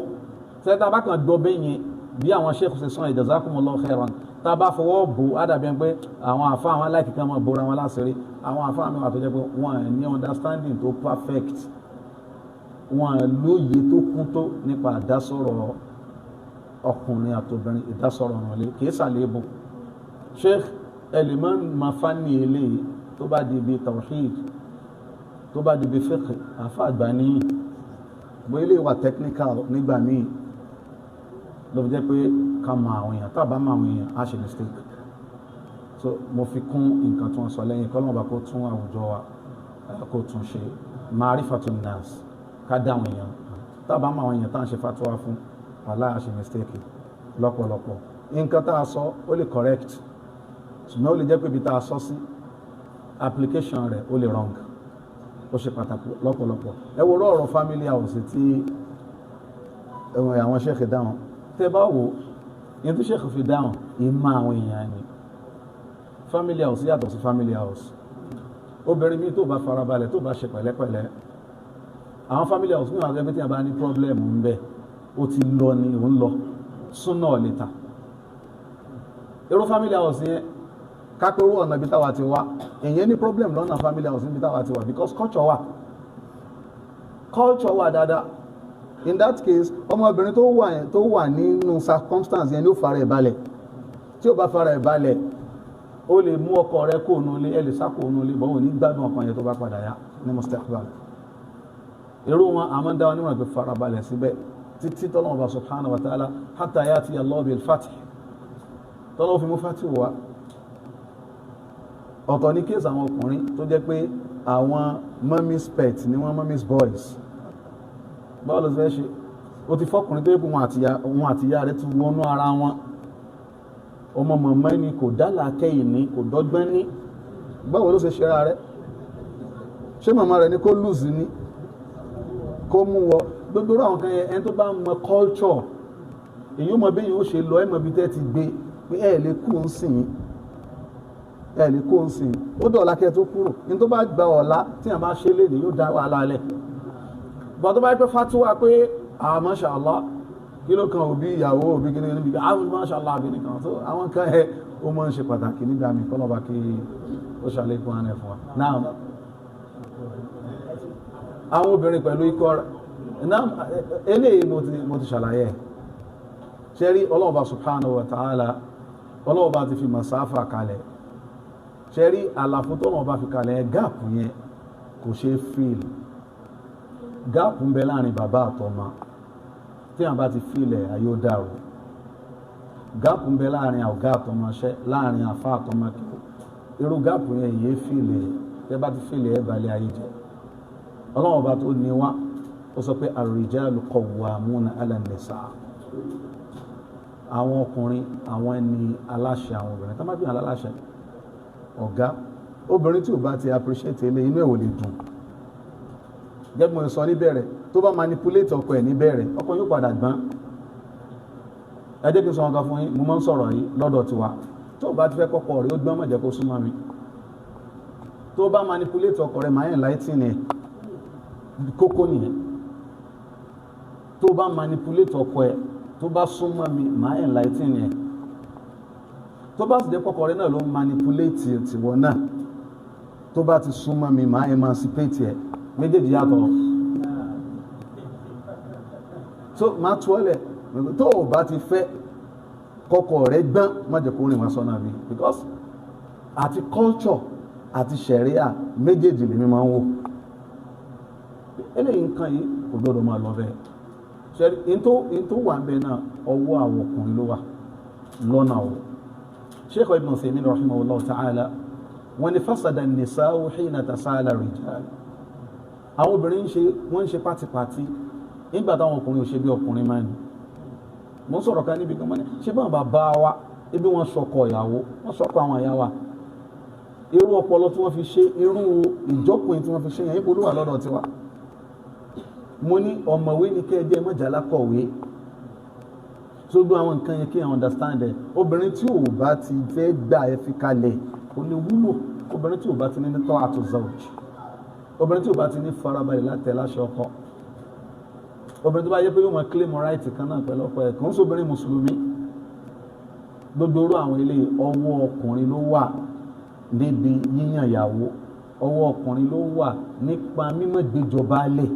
Sẹ́ta bá kàn gbọ́ bẹ́yẹn bí àwọn sheikh ṣe sọ, jazakumullahu khairan, tá a bá fọwọ́ bò á, dàbí ẹni pé àwọn àfa àwọn aláìkí kan máa bora wọn láṣìírí. Àwọn àfa mi wà tó jẹ́ pé wọ́n ní understanding tó perfect, wọ́n lóye tó kún tó nípa àdásọ̀rọ̀ ọkùnrin àtobìnrin, ìdásọ̀rọ̀ ọ̀rànlé kìí sàlébù. Sheikh, ẹ lè má ma fani eléyìí. Tó bá di ibi tawhid, tó bá di ibi fiqh, àfa àgbà níyì bó ilé wà technical. Nígbà míì ló fi jẹ́ pé ká mọ àwọn èèyàn, tá a bá mọ àwọn èèyàn, á ṣe mistake. So mo fi kún nǹkan tí wọ́n sọ lẹ́yìn, kọ́ lọ́wọ́ bá kó tún àwùjọ wa kó tún ṣe. Ma'rifatun nas, ká dá àwọn èèyàn. Tá a bá mọ àwọn èèyàn tá à ń ṣe fatuwa fún, wàhálà, á ṣe mistake lọ́pọ̀lọpọ̀. Nǹkan tá a sọ, ó lè correct, ṣùgbọ́n ó lè jẹ́ pé ibi tá a sọ sí, application rẹ̀ ó lè wrong. Ó ṣe pàtàkì lọ́pọ̀lọpọ̀. Ẹ wo ọ̀rọ̀ family house tí àwọn sheikh dáhùn. Tẹ́ bá wò ní tí sheikh fi dáhùn, ìmọ̀ àwọn èèyàn ni. Family house yàtọ̀ sí family house. Obìnrin mi tó bá farabalẹ̀, tó bá ṣe pẹ̀lẹ́pẹ̀lẹ́, àwọn family house mi wà gẹ́gẹ́ tí a bá ní problem ń bẹ, ó ti lọ ni òun lọ sooner or later. Irú family house yẹn, kápẹ́rú ọ̀nà ibi táwa ti wá, èyàn ní problem lọ́nà family house níbi táwa ti wá, because culture wà, culture wà dáadáa. In that case, ọmọbìnrin tó wà yẹn, tó wà nínú circumstance yẹn, ní ó fara ẹ̀ balẹ̀. Tí ó bá fara ẹ̀ balẹ̀, ó lè mú ọkọ rẹ̀ kó nu ilé, ẹ lè sá kó nu ilé, bọ́n ò ní gbádùn ọkọ yẹn tó bá padà yá ní mustaqbal. Irú wọn, àmọ́ ń dá wọn níwọ̀n pé farabalẹ̀ síbẹ̀ títí tọ́lọ́wọ́n bá subhanahu wa ta'ala, hatta yati Allah bil fath, tọ́lọ́wọ́ fi mú fath wá. Ọ̀tọ̀ ní case àwọn ọkùnrin tó jẹ́ pé àwọn mummy's pet ni wọ́n, mummy's boys. Báwo ló fẹ́ ṣe? Ó ti fọ́kùnrin tó yẹ pé wọn àtìyá rẹ̀ ti wọnú ara wọn, ọmọ mọ̀mọ́ ni, kò dálà kẹ́yìn ní, kò dọ́gbọ́n ní. Báwo ló ṣe ṣera rẹ̀? Ṣé màmá rẹ̀ ní kó lùzì ní kó mú wọ gbogbo àwọn kan yẹn? Ẹni tó bá mọ culture, èyí ó mọ bí èyí ó ṣe lọ, ẹ mọ bí tẹ́ ti gbé pé ẹ lè kú ń sìn, ẹ lè kó ń sìn, ó dọ̀la kẹ́ tó kúrò ní. Tó bá gba ọ̀la tí a bá ṣe léde, yóò dá wàhálà lẹ̀ bọ́n. Tó bá yẹ pé fatuwa pé, ah, masha Allah, kí ló kan òbí ìyàwó, òbí kí ní níbi, ah, masha Allah, àbí nìkan tó àwọn kan ẹ, ó máa ń ṣe pàtàkì nígbà mi. Kọ́lọ́ba kí ó ṣàlékún àná ẹ̀ fún wa. Náà àwọn obìnrin pẹ̀lú ikọ̀ rẹ̀ náà, eléyìí mo ti ṣàlàyé ẹ̀. Ṣe rí Ọlọ́ọ̀bá subhanahu wa ta'ala, Ọlọ́ọ̀bá ti fi masáfà kalẹ̀. Ṣe rí àlàfo tó Ọlọ́ọ̀bá fi kalẹ̀, gap yẹn kò ṣe é fill. Gap ń bẹ láàrin bàbá àtọmọ, tí àwọn bá ti fill ẹ̀, ayé ó dàrú. Gap ń bẹ láàrin ọ̀gá àtọmọṣẹ́, láàrin àfa àtọmọ kí. Irú gap yẹn yìí fill ẹ̀, tẹ́ bá ti fill ẹ̀, balẹ̀ ayé jẹ́. Ọlọ́run ọba tó ní wá, ó sọ pé ar-rijalu qawwamuna 'ala an-nisa, àwọn ọkùnrin, àwọn ẹni aláṣẹ àwọn obìnrin. Tá má bí wọn aláṣẹ ọ̀gá, obìnrin tí ò bá ti appreciate ilé, inú ẹ̀ ò lè dùn. Gẹ́gẹ́ bí mo sọ níbẹ̀rẹ̀, tó bá manipulate ọkọ ẹ̀ níbẹ̀rẹ̀, ọkọ yóò padà gbọ́n. Ẹ jẹ́ kí n sọ nǹkan fún yín. Mo máa ń sọ̀rọ̀ yìí lọ́dọ̀ tiwa. Tó bá ti fẹ́ kọ́kọ́ rẹ̀ ó gbọ́n, má jẹ́ kó súnmọ́ mi. Tó bá manipulate ọkọ rẹ̀, máa enlighten ẹ̀. Kókó nìyẹn. Tó bá manipulate ọkọ ẹ̀, tó bá súnmọ́ mi, máa enlighten ẹ̀. Tó bá sì jẹ́ kọ́kọ́ rẹ̀ náà ló ń manipulate tìwọ náà, tó bá ti súnmọ́ mi, máa emancipate ẹ̀. Méjèèjì yàtọ̀. So máa tú ọ́lẹ̀. Tó o bá ti fẹ́ kọ́kọ́ rẹ̀ gbọ́n, má jẹ́ kó rìn wá sọ́nà mi, because àti culture àti sharia, méjèèjì lèmi máa ń wò. Eléyìí, nǹkan yìí kò gbọ́dọ̀ máa lọ bẹ́ẹ̀. Ṣe in tó wà ń bẹ náà, ọwọ́ àwọn ọkùnrin ló wà lọ́nà o. Sheikh Ibn Uthaymin rahimahullah ta'ala, wọ́n ní fasada an-nisa'u hina tasala rijal. Àwọn obìnrin ń ṣe, wọ́n ń ṣe pátipàti nígbà táwọn ọkùnrin ò ṣe bí ọkùnrin máa ń. Mo ń sọ̀rọ̀ kan níbi kan, mọ́ ní ṣé báwọn bàbá wa ibi wọ́n sọkọ ìyàwó, wọ́n sọkọ àwọn ìyá wa, irú ọpọlọ tí wọ́n fi ṣe, irú ìjọkùnrin tí wọ́n fi ṣe yẹn, ibo ló wà lọ́dọ̀ tiwa? Mo ní ọ̀mọ̀wé ní kẹ́ ẹ jẹ́, mọ̀jàlá kọ̀wé tó gbọ́ àwọn nǹkan yẹn, kí ẹ understand ẹ. Obìnrin tí ò bá ti fẹ́ gbà ẹ, fi kalẹ̀, kò lè wúlò. Obìnrin tí ò bá ti ní ta'atu zawj, obìnrin tí ò bá ti ní farabalẹ̀ látẹ̀ láṣẹ ọkọ, obìnrin tó bá yẹ pé yóò máa claim right kan náà pẹ̀lú ọkọ ẹ̀, kò ń sóbìnrin mùsùlùmí. Gbogbo orú àwọn ilé, ọwọ́ ọkùnrin ló wà níbi yíyàn ìyàwó, ọwọ́ ọkùnrin ló wà nípa mímọ́ gbéjọba lẹ̀,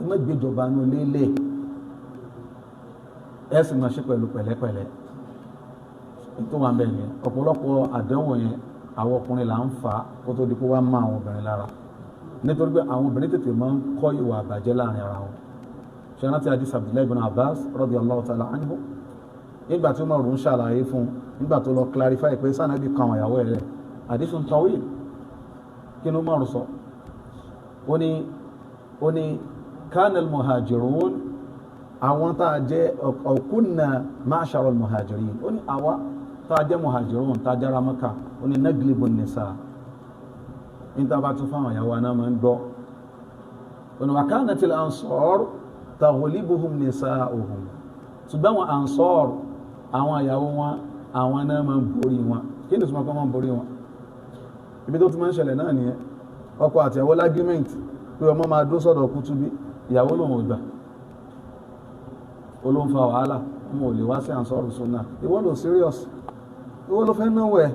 mímọ́ gbéjọba nù lélẹ̀. Ẹ sì máa ṣe pẹ̀lú pẹ̀lẹ́pẹ̀lẹ́. Tó wà ń bẹ̀ nìyẹn. Ọ̀pọ̀lọpọ̀ àdánwò yẹn, àwọn ọkùnrin là ń fà á kó tó di kó wá má àwọn obìnrin lára, nítorí pé àwọn obìnrin tètè máa ń kọ́ ìwà àbàjẹ́ láàrin ara wọn. Ṣe rántí hadith Abdullahi ibn Abbas radiyallahu ta'ala anhu, nígbà tí Umar ń ṣàlàyé fún, nígbà tó lọ clarify pé sànàbí kan àwọn ìyàwó rẹ̀? Hadithun tawil. Kí ni Umar sọ? Ó ní kana al-muhajirun, àwọn tá a jẹ́ ọ̀kúnnà ma'shar al-muhajirin, ó ní àwa tá a jẹ́ muhajirun, tá a jẹ́ ramaka, ó ní naglibu nisa, níta bá tún fáwọn ìyàwó aná máa ń gbọ́. Ó ní wa kanatil ansar taghlibuhum nisa'uhum, ṣùgbọ́n àwọn ansar, àwọn ìyàwó wọn, àwọn náà máa ń borí wọn. Kí ni ìtumọ̀ kan máa ń borí wọn? Ibi tó tún máa ń ṣẹlẹ̀ náà nìyẹn. Ọkọ àti ìyàwó l'argument pé ọmọ máa dúró sọ́dọ̀ Kútúbí, ìyàwó lòun ò gbà, ó ló ń fa wàhálà, ọmọ ò lè wá sí Ansar Sunnah. Ìwọ ló serious, ìwọ ló fẹ́ náwó ẹ̀.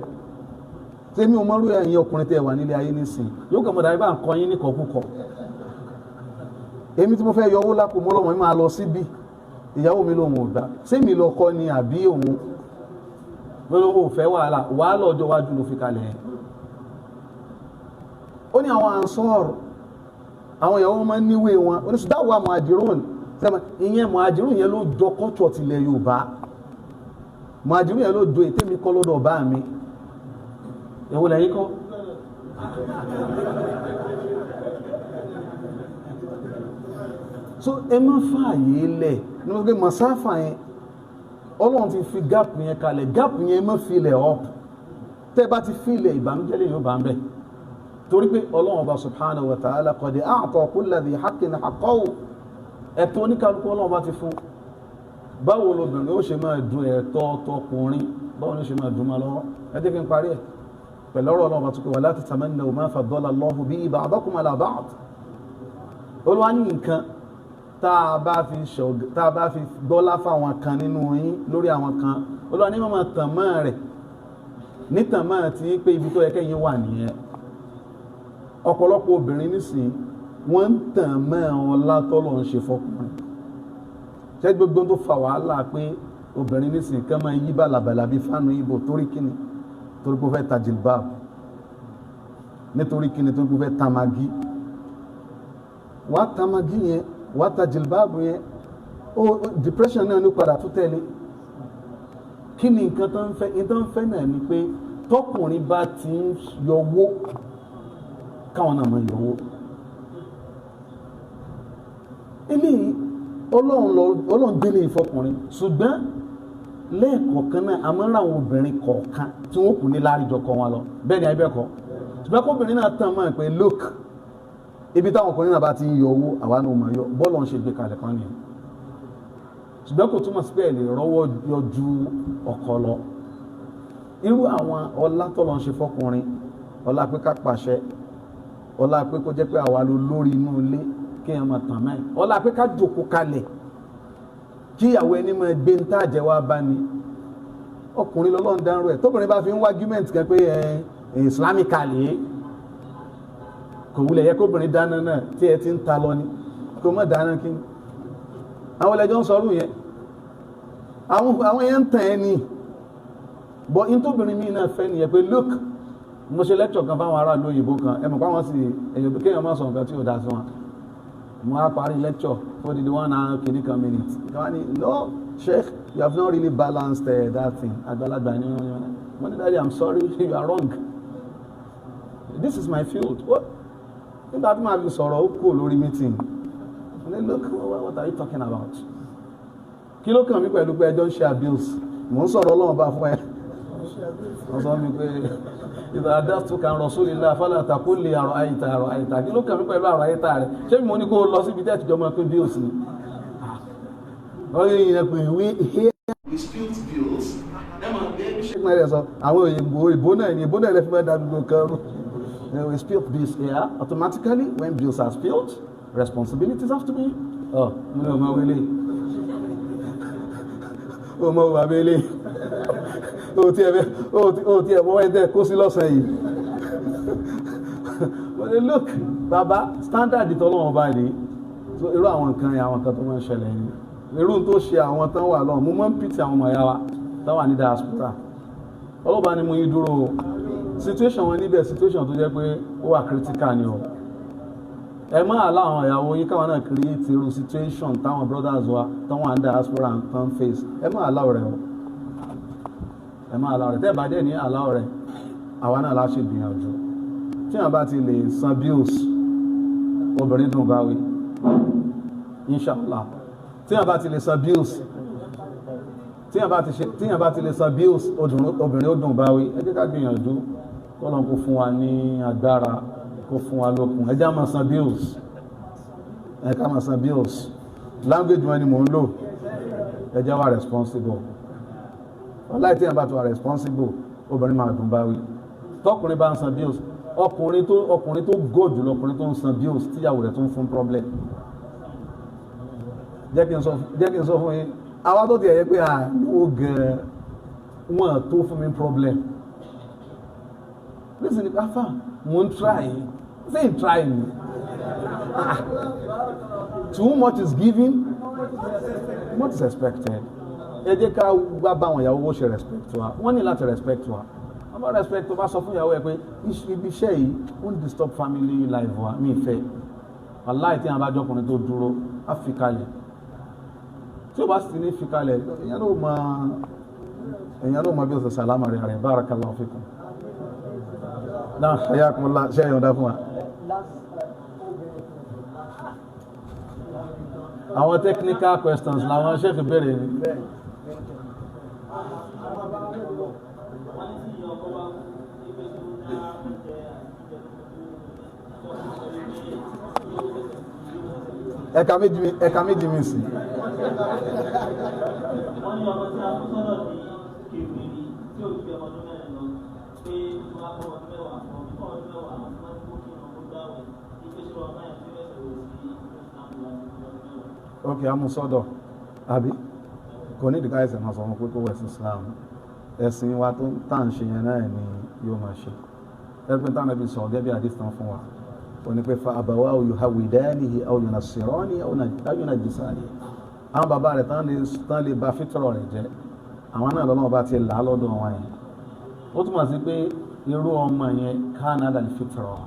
Tèmi ò mọ́rú ẹ̀yin ọkùnrin tẹ́ wà nílé ayé nísìn, yóò kàn mọ́ dàbí bá ń kọ́ yín ní kọ̀ọ̀kúkọ̀. Èmi tí mo fẹ́ yọ owó lápò mọ́ lọ́wọ́ mi máa lọ síbí, ìyàwó mi lòun ò gbà. Sẹ́mi lọ kọ́ ni àbí òun lọ́wọ́ ò fẹ́ wàhálà? Wàhálà ọjọ́ iwájú ló fi kalẹ̀ ẹ̀. Ó ní àwọn Ansar, àwọn ìyàwó máa ń níwèé wọn. Ó ní sùdáwà muhajirun sẹ́mi, ìyẹn muhajirun yẹn ló jọ kọ́tù tilẹ̀ Yorùbá. Muhajirun yẹn ló jọ ètè mi kọ́ lọ́dọ̀ bá mi. Èwo lẹ́yìn kọ́? So ẹ má fààyè lẹ̀ ní wọ́n gbé masáfà yẹn. Ọlọ́run ti fi gáàpù yẹn kalẹ̀, gáàpù yẹn má filẹ̀ up. Tẹ́ bá ti filẹ̀, ìbànújẹ́ lè yóò bá ń bẹ̀, torí pé Ọlọ́run Ọba subhanahu wa ta'ala qad a'ta kulla dhi haqqin haqqahu, ẹ̀tọ́ oníkálukú Ọlọ́run bá ti fún. Báwo lobìnrin ó ṣe máa dùn ẹ̀tọ́ tọkùnrin? Báwo ni ó ṣe máa dùn máa lọ́wọ́? Ẹ jẹ́ kí n parí ẹ̀ pẹ̀lú ọ̀rọ̀ Ọlọ́run bá tún pé wala tatamannaw ma faddala Allahu bihi ba'dakum ala ba'd. Olúwa ní nǹkan tá a bá fi gbọ́lá fáwọn kan nínú yín lórí àwọn kan, Olúwa ní mọ̀mọ́ tàn mọ́ rẹ̀ ní tàn mọ́ ti pé ibi tó yẹ kẹ́yìn wà nìyẹn. Ọ̀pọ̀lọpọ̀ obìnrin nísìnyí wọ́n ń tàn mọ́ ọlá tọ́lọ̀ ń ṣe fọkùnrin. Ṣé gbogbo tó fa wàhálà pé obìnrin nísìnyí kán máa yí bàlàbàlà bíi fáànù ibo? Torí kíni? Torí pé ó fẹ́ ta jìlbáàbù. Nítorí kíni? Torí pé ó fẹ́ ta magi. Wàá ta magi yẹn, wàá ta jìlbáàbù yẹn, ó depression náà ní padà tó tẹ̀lé. Kí ni nǹkan tó ń fẹ́? Nǹkan tó ń fẹ́ náà ni pé tọkùnrin bá ti ń yọwó, káwọn náà máa yọwó. Eléyìí Ọlọ́run délé ìfọkùnrin, ṣùgbọ́n lẹ́ẹ̀kọ̀ọ̀kan náà a máa ń ra àwọn obìnrin kọ̀ọ̀kan tí wọ́n kù ní láàrídjọ kọ wọn lọ. Bẹ́ẹ̀ ni àìbẹ́ẹ̀kọ́? Ṣùgbọ́n kóbìnrin náà tàn mọ́ ẹ̀ pé look, ibi táwọn ọkùnrin náà bá ti ń yọ owó, àwa náà máa yọ. Bọ́ọ̀lù ń ṣe gbé kalẹ̀ kan nìyẹn. Ṣùgbọ́n kò túmọ̀ sí pé ẹ̀ lè rọ́wọ́ yọ ju ọkọ lọ. Irú àwọn ọlá tọ́lọ́ ń ṣe fọkùnrin, ọlá pé ká pàṣẹ, ọlá pé kó jẹ́ pé àwa ló lórí inú ilé, kéèyàn máa tàn mọ́ ẹ̀, ọlá pé ká jòkó kalẹ̀ kí ìyàwó ẹni máa gbé ń tàjẹ́ wá bá ní. Ọkùnrin lọ́lọ́run dárò ẹ̀. Tóbìnrin bá fi ń wá argument kan pé ẹ islamically kò wulẹ̀ yẹ kóbìnrin dáná náà, tí ẹ ti ń ta lọ ni kò mọ̀ dáná. Kí ni àwọn ẹlẹ́jọ́ ń sọrú yẹn? Àwọn yẹn ń tàn ẹ́ ni. But in tóbìnrin mi náà fẹ́ nìyẹn pé look, mo ṣe lecture kan fáwọn aráàlú òyìnbó kan. Ẹ mọ̀ pé àwọn sì èyàn kéèyàn má sọ nǹkan tí ò dá sí wọn. Mo á parí lecture for the 1 hour kìíní kan minute kan ní, "No, Sheikh, you have not really balanced that thing." Àgbàlagbà ni wọ́n. Mo ní, "Daddy, I'm sorry, you are wrong. This is my field." What? Nígbà tí màá fi sọ̀rọ̀, ó kúrò lórí meeting. Mo ní, "Look, what are you talking about? Kí ló kàn mí pẹ̀lú pé ẹjọ́ ń ṣe abuse? Mò ń sọ̀rọ̀ Ọlọ́run bá fún ẹ." Wọ́n sọ mi pé ìdá adásù kan Rasulillah fala taqul li àrọ̀ àyíta àrọ̀ àyíta. Kí ló kàn mí pẹ̀lú àrọ̀ àyíta rẹ̀? Ṣé mo ní kó lọ síbi tẹ́ẹ̀tì jọmọ pín bills ni? Wọ́n yìí yẹn pé we here dispute bills. Ṣé kí sọ àwọn òyìnbó ìbò náà ni ìbò náà lè fi máa da gbogbo nǹkan rú. We spilt bills here. Automatically, when bills are spilled, responsibilities have to be. Oh, mo ní ọmọ wele, ọmọ bàbá ilé o tí ẹ bẹ o tí ẹ bọ́ ẹ tẹ kó sí lọ́sàn yìí. Mo ní, "Look, bàbá, standard tọ́lọ́wọ́n bá ní." So irú àwọn nǹkan yẹn, àwọn nǹkan tó máa ń ṣẹlẹ̀ ni irú tó ṣe àwọn tán wà lọ́wọ́. Mo máa ń pìtì àwọn ọmọ ìyá wa tán wà ní diaspora. Ọlọ́ba ni mo yín dúró o. Situation wọn níbẹ̀, situation tó jẹ́ pé ó wà critical ni o. Ẹ má àlá àwọn ìyàwó yín káwọn náà create irú situation táwọn brothers wa táwọn wà ní diaspora tán face. Ẹ má allow rẹ̀ o, ẹ má allow rẹ̀. Tẹ́ ẹ bá dẹ̀ ní allow rẹ̀, àwa náà la ṣe gbìyànjú. Tí wọn bá ti lè san bills, obìnrin dùn báwí, inshallah. Tí wọn bá ti lè san bills, tí wọn bá ti lè san bills, obìnrin ó dùn báwí. Ẹ jẹ́ ká gbìyànjú, kọ́lọ́n kó fún wa ní agbára, kó fún wa lókun. Ẹ jẹ́ á máa san bills, ẹ ká máa san bills. Language wọn ni mò ń lò. Ẹ jẹ́ wà responsible. Ọláì tí wọn bá ti wà responsible, obìnrin máa dùn báwí. Tọkùnrin bá ń san bills, Ọkùnrin tó gọ̀ jù lọkùnrin tó ń san bills tíyàwó rẹ̀ tó ń fún problem. Jẹ́ kí n sọ fún yín, àwa tó ti ẹ̀yẹ pé àlówó gan-an wọn tó fún mi problem. Listen, afa, mo ń try, say n try ni. Too much is given, much is expected. Ẹ jẹ́ ká wá bá àwọn ìyàwó ṣe respect wa, wọ́n ní láti respect wa. Wọ́n bá respect tó bá sọ fún ìyàwó ẹ pé ibi iṣẹ́ yìí ó ń disturb family life wa, mi fẹ́. Wàláì tí àwọn abájọkùnrin tó dúró á fi kalẹ̀. Tí ó bá sì ní fi kalẹ̀, èèyàn ló mọ bí ó ṣe sàlámà rẹ̀ rẹ̀. Barakallahu fikum. Náà hayakumullah, ṣe ẹ̀yọ̀dá fún wa. Àwọn technical questions làwọn ṣẹ́fì bẹ̀rẹ̀ ni. Ẹ̀ka méjì mi sí. Wọ́n ní ọmọ tí a kú sọ́dọ̀ ní kèfèrí tí ò ju ọmọ ọdún mẹ́rin lọ, pé wọ́n á kọ́ ọdún mẹ́wàá, ọdún mẹ́wàá, wọ́n ti kó kí ọmọ gbáwẹ̀, ìgbésẹ̀ ọmọ yẹn tí ó fẹsẹ̀ wò sí Islam láti ọdún mẹ́wàá. Ok, amúsọ́dọ̀, àbí? Kò ní ìdíkà ẹ̀sẹ̀ máa sọ wọn pé kó wẹ̀ sí Islam. Ẹ̀sìn wa tó tá à ń ṣe yẹn náà ni yóò máa ṣe. Ẹgbẹ́ táwọn ẹbí sọ gẹ́gẹ́ bí àdìs tán fún wa. Ó ní pé fa abawahu yuhawidanihi aw yunassiranihi aw yunajjisanihi. Àwọn bàbá rẹ̀ tán lè ba fítọ̀rọ̀ rẹ̀ jẹ́. Àwọn náà lọ́nà bá ti là á lọ́dọ̀ wọn yẹn. Ó túmọ̀ sí pé irú ọmọ yẹn Canada lè fítọ̀rọ̀.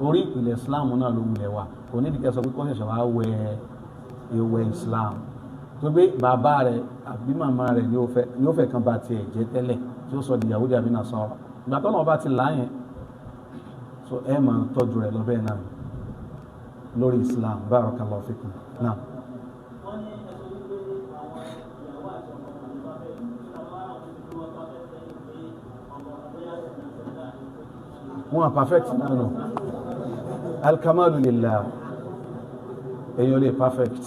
Orí ìpìlẹ̀ Islam náà ló wulẹ̀ wà. Kò ní ìdíkẹ́ sọ pé kó ṣẹ̀ṣẹ̀ wá wẹ ìwẹ̀ Islam. Tó gbé bàbá rẹ̀ àbí màmá rẹ̀ ni ó fẹ́ kan bá tiẹ̀ jẹ́ tẹ́lẹ̀ tí ó sọ di Yahudi àbí Nasara. Ìgbà tọ́nà bá ti là á yẹn, so ẹ máa tọ́jú rẹ̀ lọ bẹ́ẹ̀ náà lórí Islam. Barakallahu fikum. Náà. Wọ́n ní ẹ̀sọ́ wípé àwọn ìyàwó àti ọmọ ọmọ bá fẹ́ àwọn ará òfin tí wọ́n bá fẹ́ sẹ́yìn pé ọmọ bóyá ṣẹ̀dá láàrin. Wọ́n perfect náà nù. Alkamalu lillah. Èèyàn lè perfect.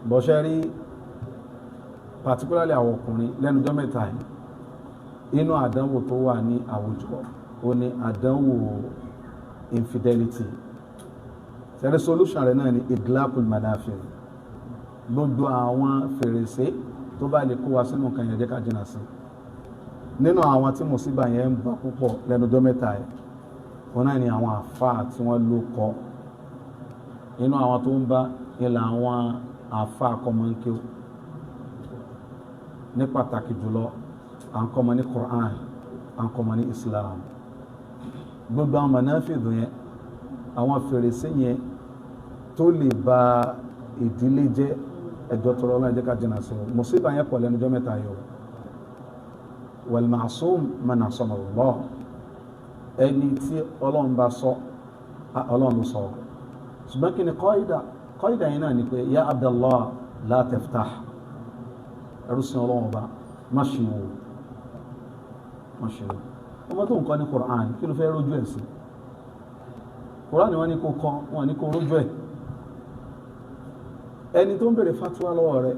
Bọ̀ṣẹ́ rí particularly àwọn ọkùnrin lẹ́nu ọjọ́ mẹ́ta yìí, inú àdánwò tó wà ní àwùjọ ó ní àdánwò infidelity. Ṣẹ̀rí solution rẹ̀ náà ni iglaqul manafil. Gbogbo àwọn fèrèsé tó bá lè kó wa sínú nǹkan yẹn jẹ́ ká jìnnà sí. Nínú àwọn tí mùsíbà yẹn ń bá púpọ̀ lẹ́nu ọjọ́ mẹ́ta yìí, wọn náà ni àwọn àfáà tí wọ́n ló kọ́. Inú àwọn tó ń bá ilà àwọn àfáà kọ́mọ́nkíw, ní pàtàkì jùlọ à ń kọ́mọ ní Quran, à ń kọ́mọ ní Islam. Gbogbo àwọn mọ̀náfíìdù yẹn, àwọn fèrèsé yẹn tó lè ba ìdílé jẹ́, ẹjọ́ tọrọ Ọlọ́run jẹ́ ká jìnnà sí o. Mùsíbà yẹn pọ̀ lẹ́nu ọjọ́ mẹ́ta yìí o. Wal ma'sum man asama Allah. Ẹni tí Ọlọ́run bá sọ, Ọlọ́run ló sọ. Ṣùgbọ́n kí ni kọ́ìdà? Kọ́ìdà yẹn náà ni pé ya Abdallah la taftah. Ẹrú sin Ọlọ́run ọba, má ṣe wò, má ṣe wò. Ọmọ tó ń kọ́ ní Quran, kí ló fẹ́ rójú ẹ̀ sí? Quran ni wọ́n ní kó kọ́, wọ́n ní kó rójú ẹ̀. Ẹni tó ń bèrè fatuwa lọ́wọ́ rẹ̀,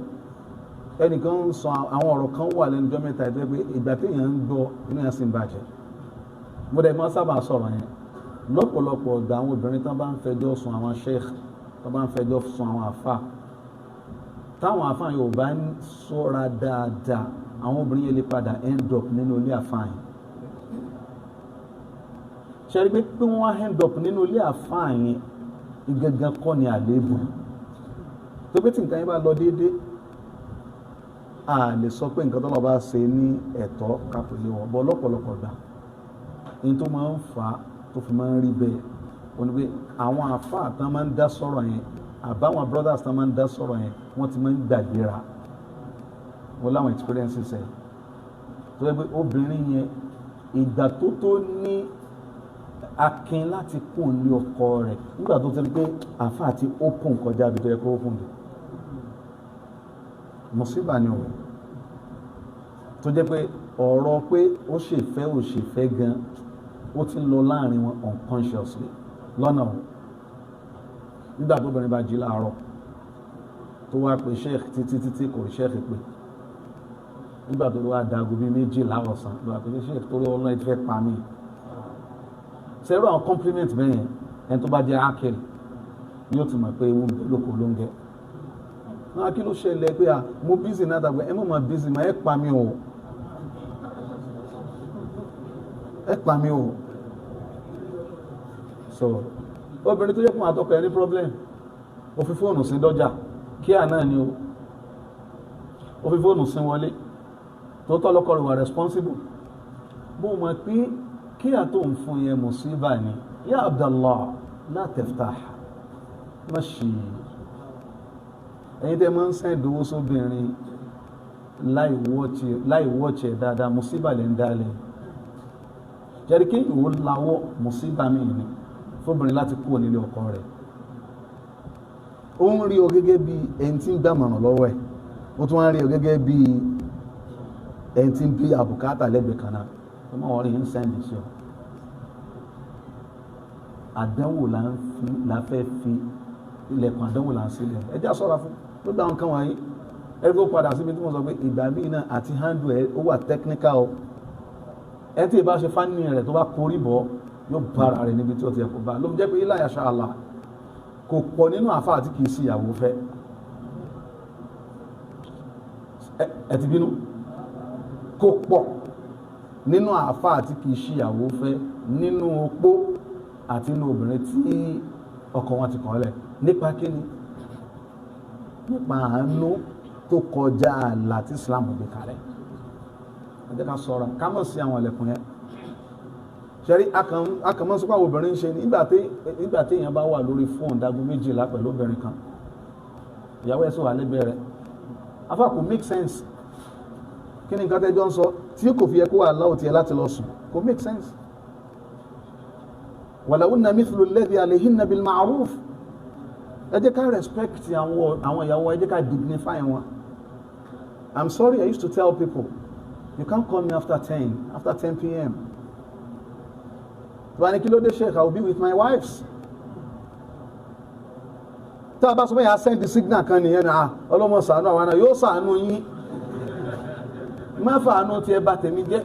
ẹnìkan ń sọ àwọn ọ̀rọ̀ kan wà lẹ́nu ọjọ́ mẹ́ta ìtọ́ pé ìgbà téèyàn ń gbọ́ inú yẹn sì ń bàjẹ́. Mo dẹ̀ máa sábà sọ̀rọ̀ yẹn lọ́pọ̀lọpọ̀ ọ̀gbà. Àwọn obìnrin tán bá ń fẹjọ́ sùn àwọn sheikh, tán bá ń fẹjọ́ sùn àwọn àfà, táwọn àfà yóò bá ń sọ́ra dáadáa, àwọn obìnrin yẹn lè padà end up nínú ilé àfà yẹn. Ṣe rí pé wọ́n wá end up nínú ilé àfà yẹn ìgangan kọ́ ni àléébù. Tó pé tí nǹkan yẹn bá lọ déédéé, a lè sọ pé nǹkan tọ́lọ́ bá ṣe ní ẹ̀tọ́ kápẹ́lẹ́ wọn bọ́. Lọ́pọ̀lọpọ̀ gbà ní tó máa ń fà á tó fi máa ń rí bẹ́ẹ̀, ó ní pé àwọn àfáà tán máa ń dá sọ̀rọ̀ yẹn, àbáwọn brothers tán máa ń dá sọ̀rọ̀ yẹn, wọ́n ti máa ń gbàgbéra. Wọ́n láwọn experiences ẹ̀ tó yẹ pé obìnrin yẹn ìgbà tó tó ní akin láti kún ní ọkọ rẹ̀ nígbà tó ti rí pé àfáà ti open kọjá ibi tó yẹ kó open dé. Mùsíbà ni òun tó jẹ́ pé ọ̀rọ̀ pé ó ṣèfẹ́ ò ṣèfẹ́ gan ó ti ń lọ láàrin wọn unconsciously lọ́nà o. Nígbà tó obìnrin bá jí láàárọ̀ tó wá pé sheikh títí títí kò rí sheikh pé, nígbà tó wá dago bíi 12 ọ̀sán ló wá pé sheikh torí Ọlọ́run ẹ ti fẹ́ pa mí, Sẹ́rù àwọn compliment bẹ́ẹ̀ yẹn, ẹni tó bá jẹ́ ákẹ́lì yóò ti mọ̀ pé ewu ń bẹ lóko ló ń gẹ. Náà kí ló ṣẹlẹ̀ pé à mo busy náà dàgbẹ́, ẹ mọ̀ mọ̀ busy mà, ẹ pa mi o, ẹ pa mi o. So obìnrin tó yẹ kó àtọkọ ẹ ní problem, ó fi fóònù sí dọ́jà kí àná ni o, ó fi fóònù sí wọlé tó tọ́ lọ́kọ rẹ̀ wà responsible. Bó mọ̀ pé kí àtò ń fún yẹn mùsíbà ni. Ya Abdallah, la taftah, má ṣe. Ẹ̀yin tẹ́ máa ń sẹ́ ìdówó sóbìnrin láì wọ́ọ̀chì ẹ̀ dáadáa, mùsíbà lẹ́ ń dálẹ̀. Jẹ́rí kí ìwò lawọ́ mùsíbà mi ni fóbìnrin láti kúrò nílé ọkọ rẹ̀. Ó ń rí ọ gẹ́gẹ́ bí ẹni tí ń gbàmọ̀ràn lọ́wọ́ ẹ̀, ó tún wá ń rí ọ gẹ́gẹ́ bí ẹni tí ń bí àbùkátà lẹ́gbẹ̀ẹ́ kan náà. Ó máa wọ́n rí ń sẹ́ndì sí ọ. Àdánwò la fẹ́ fi ilẹ̀kùn àdánwò là ń sílẹ̀. Ẹ jẹ́ ṣọ́ra fún gbogbo àwọn nǹkan wọ̀nyí. Ẹ kó padà síbi tí mo sọ pé ìgbà míì náà àti handle ẹ ó wà technical o. Ẹ tí ì bá ṣe fánì rẹ̀ tó bá korí bọ̀ yóò bára rẹ̀ níbi tí ó ti yẹ kó bá. Ló fi jẹ́ pé ilá yasha Allah kò pọ̀ nínú àfa àti kìí sí ìyàwó fẹ́. Ẹ ti bínú. Kò pọ̀ nínú àfa àti kìí sí ìyàwó fẹ́ nínú opó àti nínú obìnrin tí ọkọ wọn ti kọ̀ lẹ̀. Nípa kíni? Nípa àánú tó kọjá ààlà tí Islam gbé kalẹ̀. Ẹ jẹ́ ká ṣọ́ra, ká mọ̀ sí àwọn ẹlẹ́kùn yẹn. Ṣẹ́rí akànmọ́ sọ pé àwọn obìnrin ń ṣe nígbà tí èèyàn bá wà lórí fóònù dago 12 pẹ̀lú obìnrin kan, ìyàwó ẹ̀ sì wà lẹ́gbẹ̀ẹ́ rẹ̀. Afa kò make sense. Kí ni nǹkan tẹ́jọ́ ń sọ tí kò fi yẹ kó wà láwọ̀ tiẹ̀ láti lọ sùn? Kò make sense. Walahunna mithlu alladhi alayhinna bil ma'ruf. Ẹ jẹ́ ká respect àwọn ìyàwó, ẹ jẹ́ ká dignify wọn. I'm sorry, I used to tell people, you can't call me after 10, after 10 p.m. Tó bá ní kí ló dé, Sheikh, I will be with my wives. Tá a bá sọ pé yà á send the signal kan nìyẹn náà, ọlọ́mọ ṣàánú àwọn náà yóò ṣàánú yín. Má fàánú tí ẹ bá tèmi jẹ́.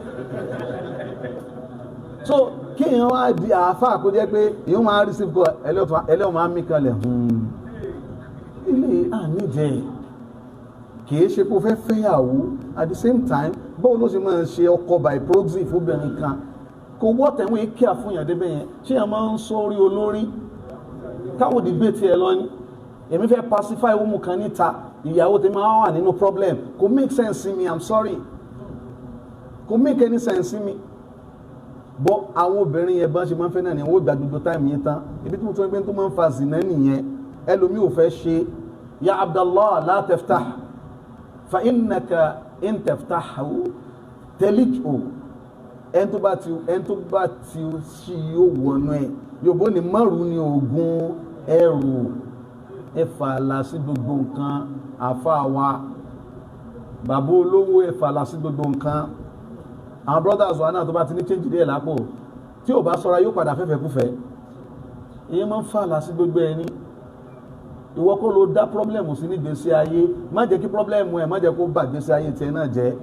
So kí èèyàn wá di àáfàá kó jẹ́ pé èèyàn máa receive call, ẹlẹ́wọ̀n máa mí kalẹ̀, ilé àníjẹ́ kìí ṣe kó fẹ́ fẹ́yàwó. At the same time, báwo ló ṣe máa ṣe ọkọ by proxy fóbìnrin kan? Kò wọ́tẹ̀wọ̀n yìí kí àfúnyàn débẹ̀ yẹn. Ṣé èèyàn máa ń sórí olórí káwọ́ debate ẹ lọ ní? Èmi fẹ́ pacify woman kan níta, ìyàwó tèmi máa wà nínú problem. Kò make sense sí mi, I'm sorry, kò make any sense sí mi. Bọ́ àwọn obìnrin yẹn bá ṣe máa ń fẹ́ náà ni wọ́n gba gbogbo time yẹn tán. Ibi tí mo tún gbé tó máa ń fa zina nìyẹn. Ẹlòmíì ò fẹ́ ṣe. Ya Abdallah, la taftah fa innaka in taftahu talij'u. Ẹni tó bá ti ṣí yóò wọnú ẹ. Yòbó ni márùn ní oògùn ẹrù. Ẹ fààlà sí gbogbo nǹkan. Àfa wa bàbá olówó, ẹ fààlà sí gbogbo nǹkan. Àwọn brothers wa náà tó bá ti ní change díẹ̀ lápò, tí ò bá ṣọ́ra yóò padà fẹ́fẹ́ kúfẹ́. Ìyẹn máa ń fààlà sí gbogbo ẹni. Ìwọ kọ́ ló dá problem sí nígbésí ayé. Má jẹ́ kí problem ẹ̀, má jẹ́ kó bà gbésí ayé tiẹ̀ náà jẹ́,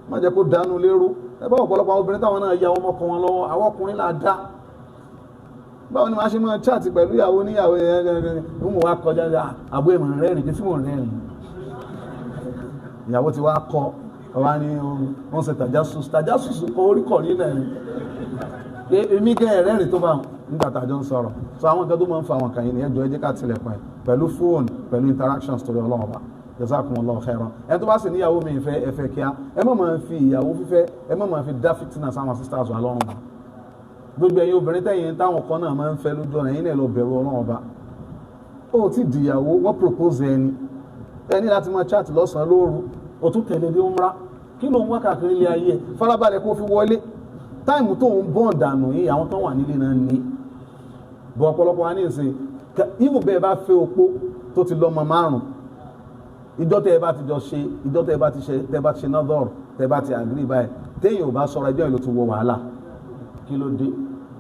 má jẹ́ kó dánú lérú. Ẹ bá ọ̀pọ̀lọpọ̀ àwọn obìnrin táwọn náà ya ọmọ kan wọn lọ́wọ́, àwọn ọkùnrin là dá. Báwo ni màá ṣe máa chat pẹ̀lú ìyàwó níyàwó ẹ̀ ń mọ̀ wá kọjá àbú ẹ̀mọ̀ rẹ́rìn kí tí mò ń rẹ́rìn? Ìyàwó ti wá kọ ọba ní wọ́n ṣe tàjásùs tàjásùs kọ orí kọ̀ ní náà ni èmi gẹ́ ẹ̀rẹ́rìn tó bá nígbà tàjọ ń sọ̀rọ̀. So àwọn nǹkan tó máa ń fa àwọn kan yìí ni ẹjọ́ ẹ jẹ́ ká tilẹ̀kùn ẹ̀ pẹ̀lú fóònù, pẹ̀lú interactions torí Ọlọ́run ọba. Jazakumullahu khairan. Ẹni tó bá sì níyàwó mi ìfẹ́ ẹ̀fẹ́ kíá, ẹ má máa fi ìyàwó fífẹ́, ẹ má máa fi dá fìtínà sáwọn sisters wa lọ́rùn. Gbogbo ẹ̀yin obìnrin tẹ̀yìn táwọn kan náà máa ń fẹ́ lójú ọ̀nà, ẹ̀yin náà lọ bẹ̀rù Ọlọ́run ọba. Ó ti dìyàwó, wọ́n propose ẹni, ẹni láti máa chat lọ́sàn-án lóru, ó tún tẹ̀lé dé umra. Kí ló ń wá káàkiri ilé ayé ẹ̀? Farabalẹ̀ kó fi wọlé. Time tó ń bọ̀n dànù yìí, àwọn tó wà nílé náà ní. Bọ̀ ọ̀pọ̀lọpọ̀ wa ní ìsìn, even bẹ́ẹ̀ bá fẹ́ opó tó ti lọ́mọ 5, ìjọ tẹ́ ẹ bá ti jọ ṣe, ìjọ tẹ́ ẹ bá ti ṣe, tẹ́ ẹ bá ti ṣe nọ́dọ̀rù, tẹ́ ẹ bá ti agree báyìí, téèyàn ò bá sọ̀rọ̀ ẹjọ́ yìí ló ti wọ wàhálà. Kí ló dé?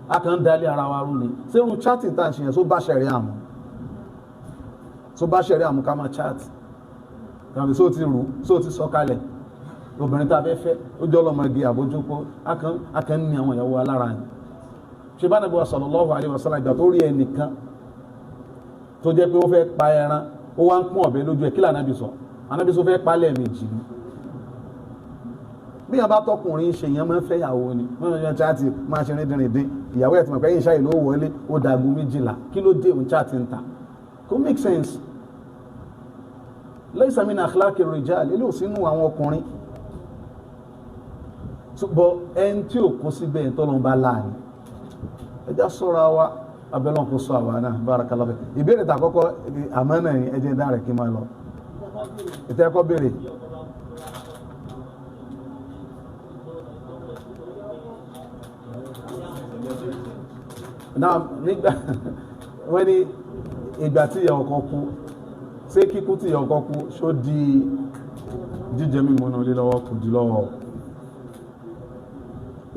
A kàn ń dalé ara wa rú ni. Ṣé irú chatting tá à ń ṣe yẹn tó bá ṣẹ̀rí àmú? Tó bá ṣẹ̀rí àmú ká máa chat? Tàbí só ti rú, só ti sọ kalẹ̀? Obìnrin tá a fẹ́ fẹ́, ó jọ ọlọ́mọge àbójúkó, a kàn ń ní àwọn ìyàwó alára ni. Ṣe bá Ànábì sallallahu alaihi wasallam ìgbà tó rí ẹnìkan tó jẹ́ pé ó fẹ́ pa ẹran, ó wá ń pọ́n ọ̀bẹ lójú ẹ̀, kí l'Ànábì sọ? Ànábì sọ fẹ́ pa lẹ́ẹ̀mejì ni. Bí yàn bá tọkùnrin ṣe, yàn máa ń fẹ́ ìyàwó ni, wọ́n yàn chaati máa ṣe rìndìnrìndín, ìyàwó ẹ̀ tí mo pẹ́ yín ṣáà ló wọlé, ó dàgún 12, kí ló dé òun chaati ń ta? Kò make sense. Laysa min akhlaqi rijal, ilé ò sínú àwọn ọkùnrin. Ṣùgbọ́n ẹni tí ò kó síbẹ̀ tọ́lọ́n bá láàrin, ẹjá sọ́ra wa, abẹ́lọ́n kó sọ àwa náà. Barakallahu. Ìbéèrè tàkọ́kọ́ àmọ́ náà yẹn, ẹjẹ́ dá rẹ̀ kí n máa lọ. Ìtẹ́kọ́ béèrè. Náà nígbà wọ́n ní ìgbà tí ìyá ọkọ kú, ṣé kíkú tí ìyá ọkọ kú ṣó di jíjẹ mímu náà lé lọ́wọ́? Kò di lọ́wọ́.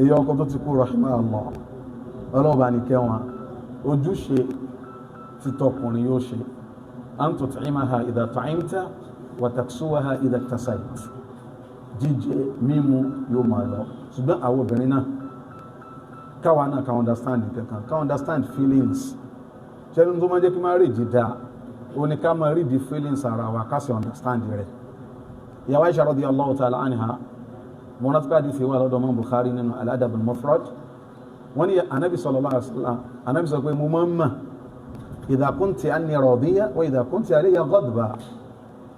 Ìyá ọkọ tó ti kú, rahimahullah, ọlọ́ọ̀bá ní kẹwọn, ojúṣe tí tọkùnrin yóò ṣe, an tut'imaha idha ta'imta wa taksuwaha idha iktasait, jíjẹ mímu yóò máa lọ. Ṣùgbọ́n àwọn obìnrin náà, káwa náà ká understand kankan, ká understand feelings. Ṣẹ́ni tó máa jẹ́ kí marriage dáa, ó ní ká máa read the feelings ara wa, ká sì understand rẹ̀. Ìyàwó Aisha radiyallahu ta'ala anha, mo rántí pé àdìsí wà lọ́dọ̀ mọ́ Bukhari nínú al-Adab al-Mufrad, wọ́n ní anabi sallallahu alaihi wasallam, anabi sọ pé mo máa ń mọ̀ idha kunti anni radiya wa idha kunti alayya ghadba,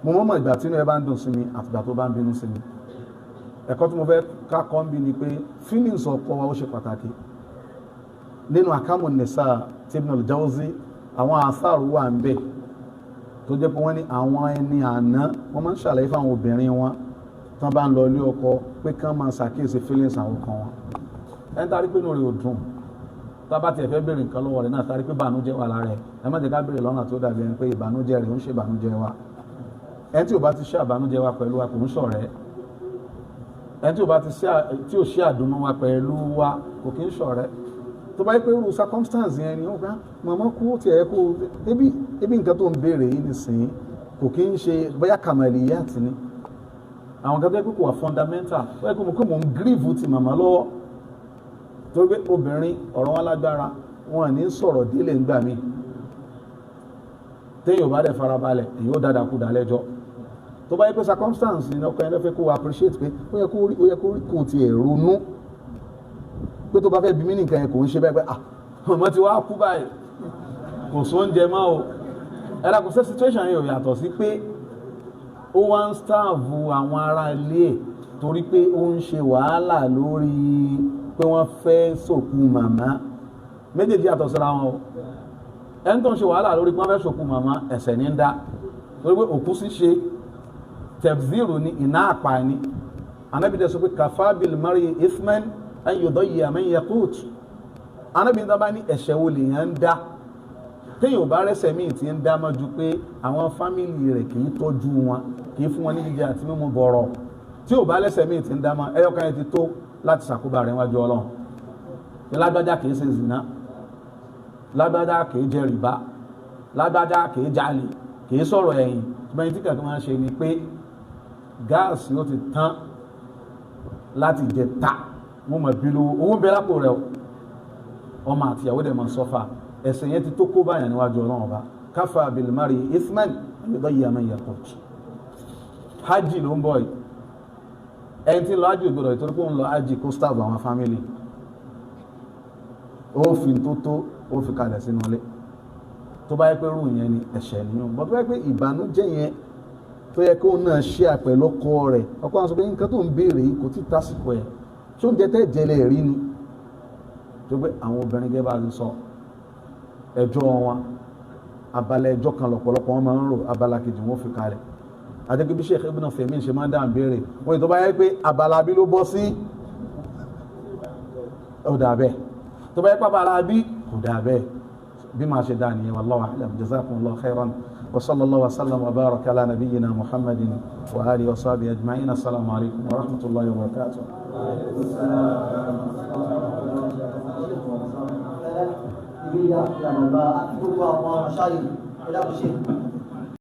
mo máa ń mọ̀ ìgbà tí inú ẹ bá ń dùn sí mi àti ìgbà tó bá ń bínú sí mi. Ẹ̀kọ́ tí mo fẹ́ ká kọ́ ń bí ni pé feelings ọkọ wa ó ṣe pàtàkì. Nínú Ahkamu Nisa tí Ibn al-Jawzi, àwọn àṣàrò wà ń bẹ tó jẹ́ pé wọ́n ní àwọn ẹni àná wọ́n máa ń ṣàlàyé fáwọn obìnrin wọn tán bá ń lọ ilé ọkọ pé kán máa ṣàkíyèsí feelings àwọn kan wọn. Ẹni tá a rí pé inú rẹ̀ ò dùn, tá a bá tiẹ̀ fẹ́ béèrè nǹkan lọ́wọ́ rẹ̀ náà, tá a rí pé ìbànújẹ́ wà lára ẹ̀, ẹ má jẹ́ ká béèrè lọ́nà tó dàbí ẹni pé ìbànújẹ́ rẹ̀ ń ṣe ìbànújẹ́ wa. Ẹni tí ò bá ti ṣe ìbànújẹ́ wa pẹ̀lú wa kò ń ṣọ̀rẹ́. Ẹni tí ò bá ti ṣe, tí ò ṣe àdùnnú wa pẹ̀lú wa kò kí ń ṣọ̀rẹ́. Tó bá yẹ pé irú circumstance yẹn ni ó gbá màmá kú, ó tiẹ̀ kó ebi ebi nǹkan tó ń béèrè yìí nìsín kò kí ń ṣe bóyá kamaliyat ni, àwọn kan tó yẹ pé kò wà fundamental, ó yẹ kó mo kó mo ń grieve ti màmá lọ́wọ́, torí pé obìnrin ọ̀rọ̀ wọn lágbára, wọn ní sọ̀rọ̀ délé ńgbà míì. Téèyàn ò bá dẹ̀ farabalẹ̀, èyí ó dáadáa kú dálẹ́jọ́. Tó bá yẹ pé circumstance ni ọkọ yẹn lọ́fẹ́ kó appreciate pé ó yẹ kó rí, ó yẹ kó rí, kó tiẹ̀ ronú pé tó bá fẹ́ bí mí nìkan yẹn kò ń ṣe bẹ́ẹ̀ pé ah, màmá ti wá kú báyìí, kò sóúnjẹ mọ́ o. Ẹ̀rọ kò sẹ́ situation yẹn ò yàtọ̀ sí pé ó wá ń starve àwọn ará ilé ẹ̀ torí pé ó ń ṣe wàhálà lórí pé wọ́n fẹ́ sòkú màmá. Méjèèjì yàtọ̀ síra wọn o. Ẹni tó ń ṣe wàhálà lórí pé wọ́n fẹ́ sòkú màmá, ẹ̀ṣẹ̀ ní ń dá, torí pé òkú ṣíṣe tafziru ni, iná àpá ni. Anábì dẹ̀ sọ pé kafa bil mar'i ithman an yudayya man yaqut. Anábì ń dábàá ní ẹ̀ṣẹ̀ wo lèèyàn ń dá téèyàn ò bá rẹ́sẹ̀ míì tí ń dá mọ́ ju pé àwọn family rẹ̀ kì í tọ́jú wọn, kì í fún wọn ní jíjẹ àti mímu bọ̀rọ̀. Tí ò bá lẹ́sẹ̀ míì tí ń dá mọ́, ẹyọkan yẹn ti tó láti ṣàkóbá rẹ̀ wájú Ọlọ́run. Lágbájá kì í ṣe zìnà, lágbájá kì í jẹ rìbá, lágbájá kì í jalè, kì í sọ̀rọ̀ ẹ̀yìn, ṣùgbọ́n tí kankan máa ń ṣe ni pé gáàsì ó ti tán láti jẹ ta, wọ́n mọ̀ bí lówó, owó ń bẹ lápò rẹ̀ o, ọmọ àtìyàwó dẹ̀ máa sọ́fà. Ẹ̀ṣẹ̀ yẹn ti tó kó báyà níwájú Ọlọ́run Ọba. Kafa bil mar'i ithman an yudayya man yaqut. Hajj ló ń bọ̀ yìí, ẹni tí ń lọ hajj gbọdọ̀ ìtorí pé ó ń lọ hajj kó starve àwọn family. Ó fi tó tó ó fi kalẹ̀ sínú ilé. Tó bá yẹ pé rú yẹn ni ẹ̀ṣẹ̀ nìyẹn, bọ́ tó bá yẹ pé ìbànújẹ́ yẹn tó yẹ kó náà ṣe àpẹ̀lú ọkọ rẹ̀, ọkọ àwọn sọ pé nǹkan tó ń béèrè yìí kò tí ì tásìkò ẹ̀, tó ń jẹ tẹ́ jẹlẹ̀ rí ni. Tó pé àwọn obìnrin gẹ́gẹ́ bá a ti sọ, ẹjọ́ wọn abala ẹjọ́ kan lọ́pọ̀lọpọ̀ wọn máa ń rò, abala kejì wọn fi kalẹ̀. Àti bí Sheikh Ibn Uthaymeen ṣe máa ń dáhùn béèrè wọ́n yìí, tó bá yẹ pé abala bí ló bọ́ sí, ó dà bẹ́ẹ̀, tó bá yẹ pé abala bí kò dà bẹ́ẹ̀, bí máa ṣe dá nìyẹn. Wallahu a'lam. Jazakumullahu khairan wa sallallahu wa sallam wa baraka ala nabiyyina Muhammadin wa alihi wa sahbihi ajma'in. Assalamu alaikum wa rahmatullahi wa barakatuh. Ibi ìyá ìyàmọ̀lá àti gbogbo àwọn ṣáyé ẹ̀dá kò ṣe.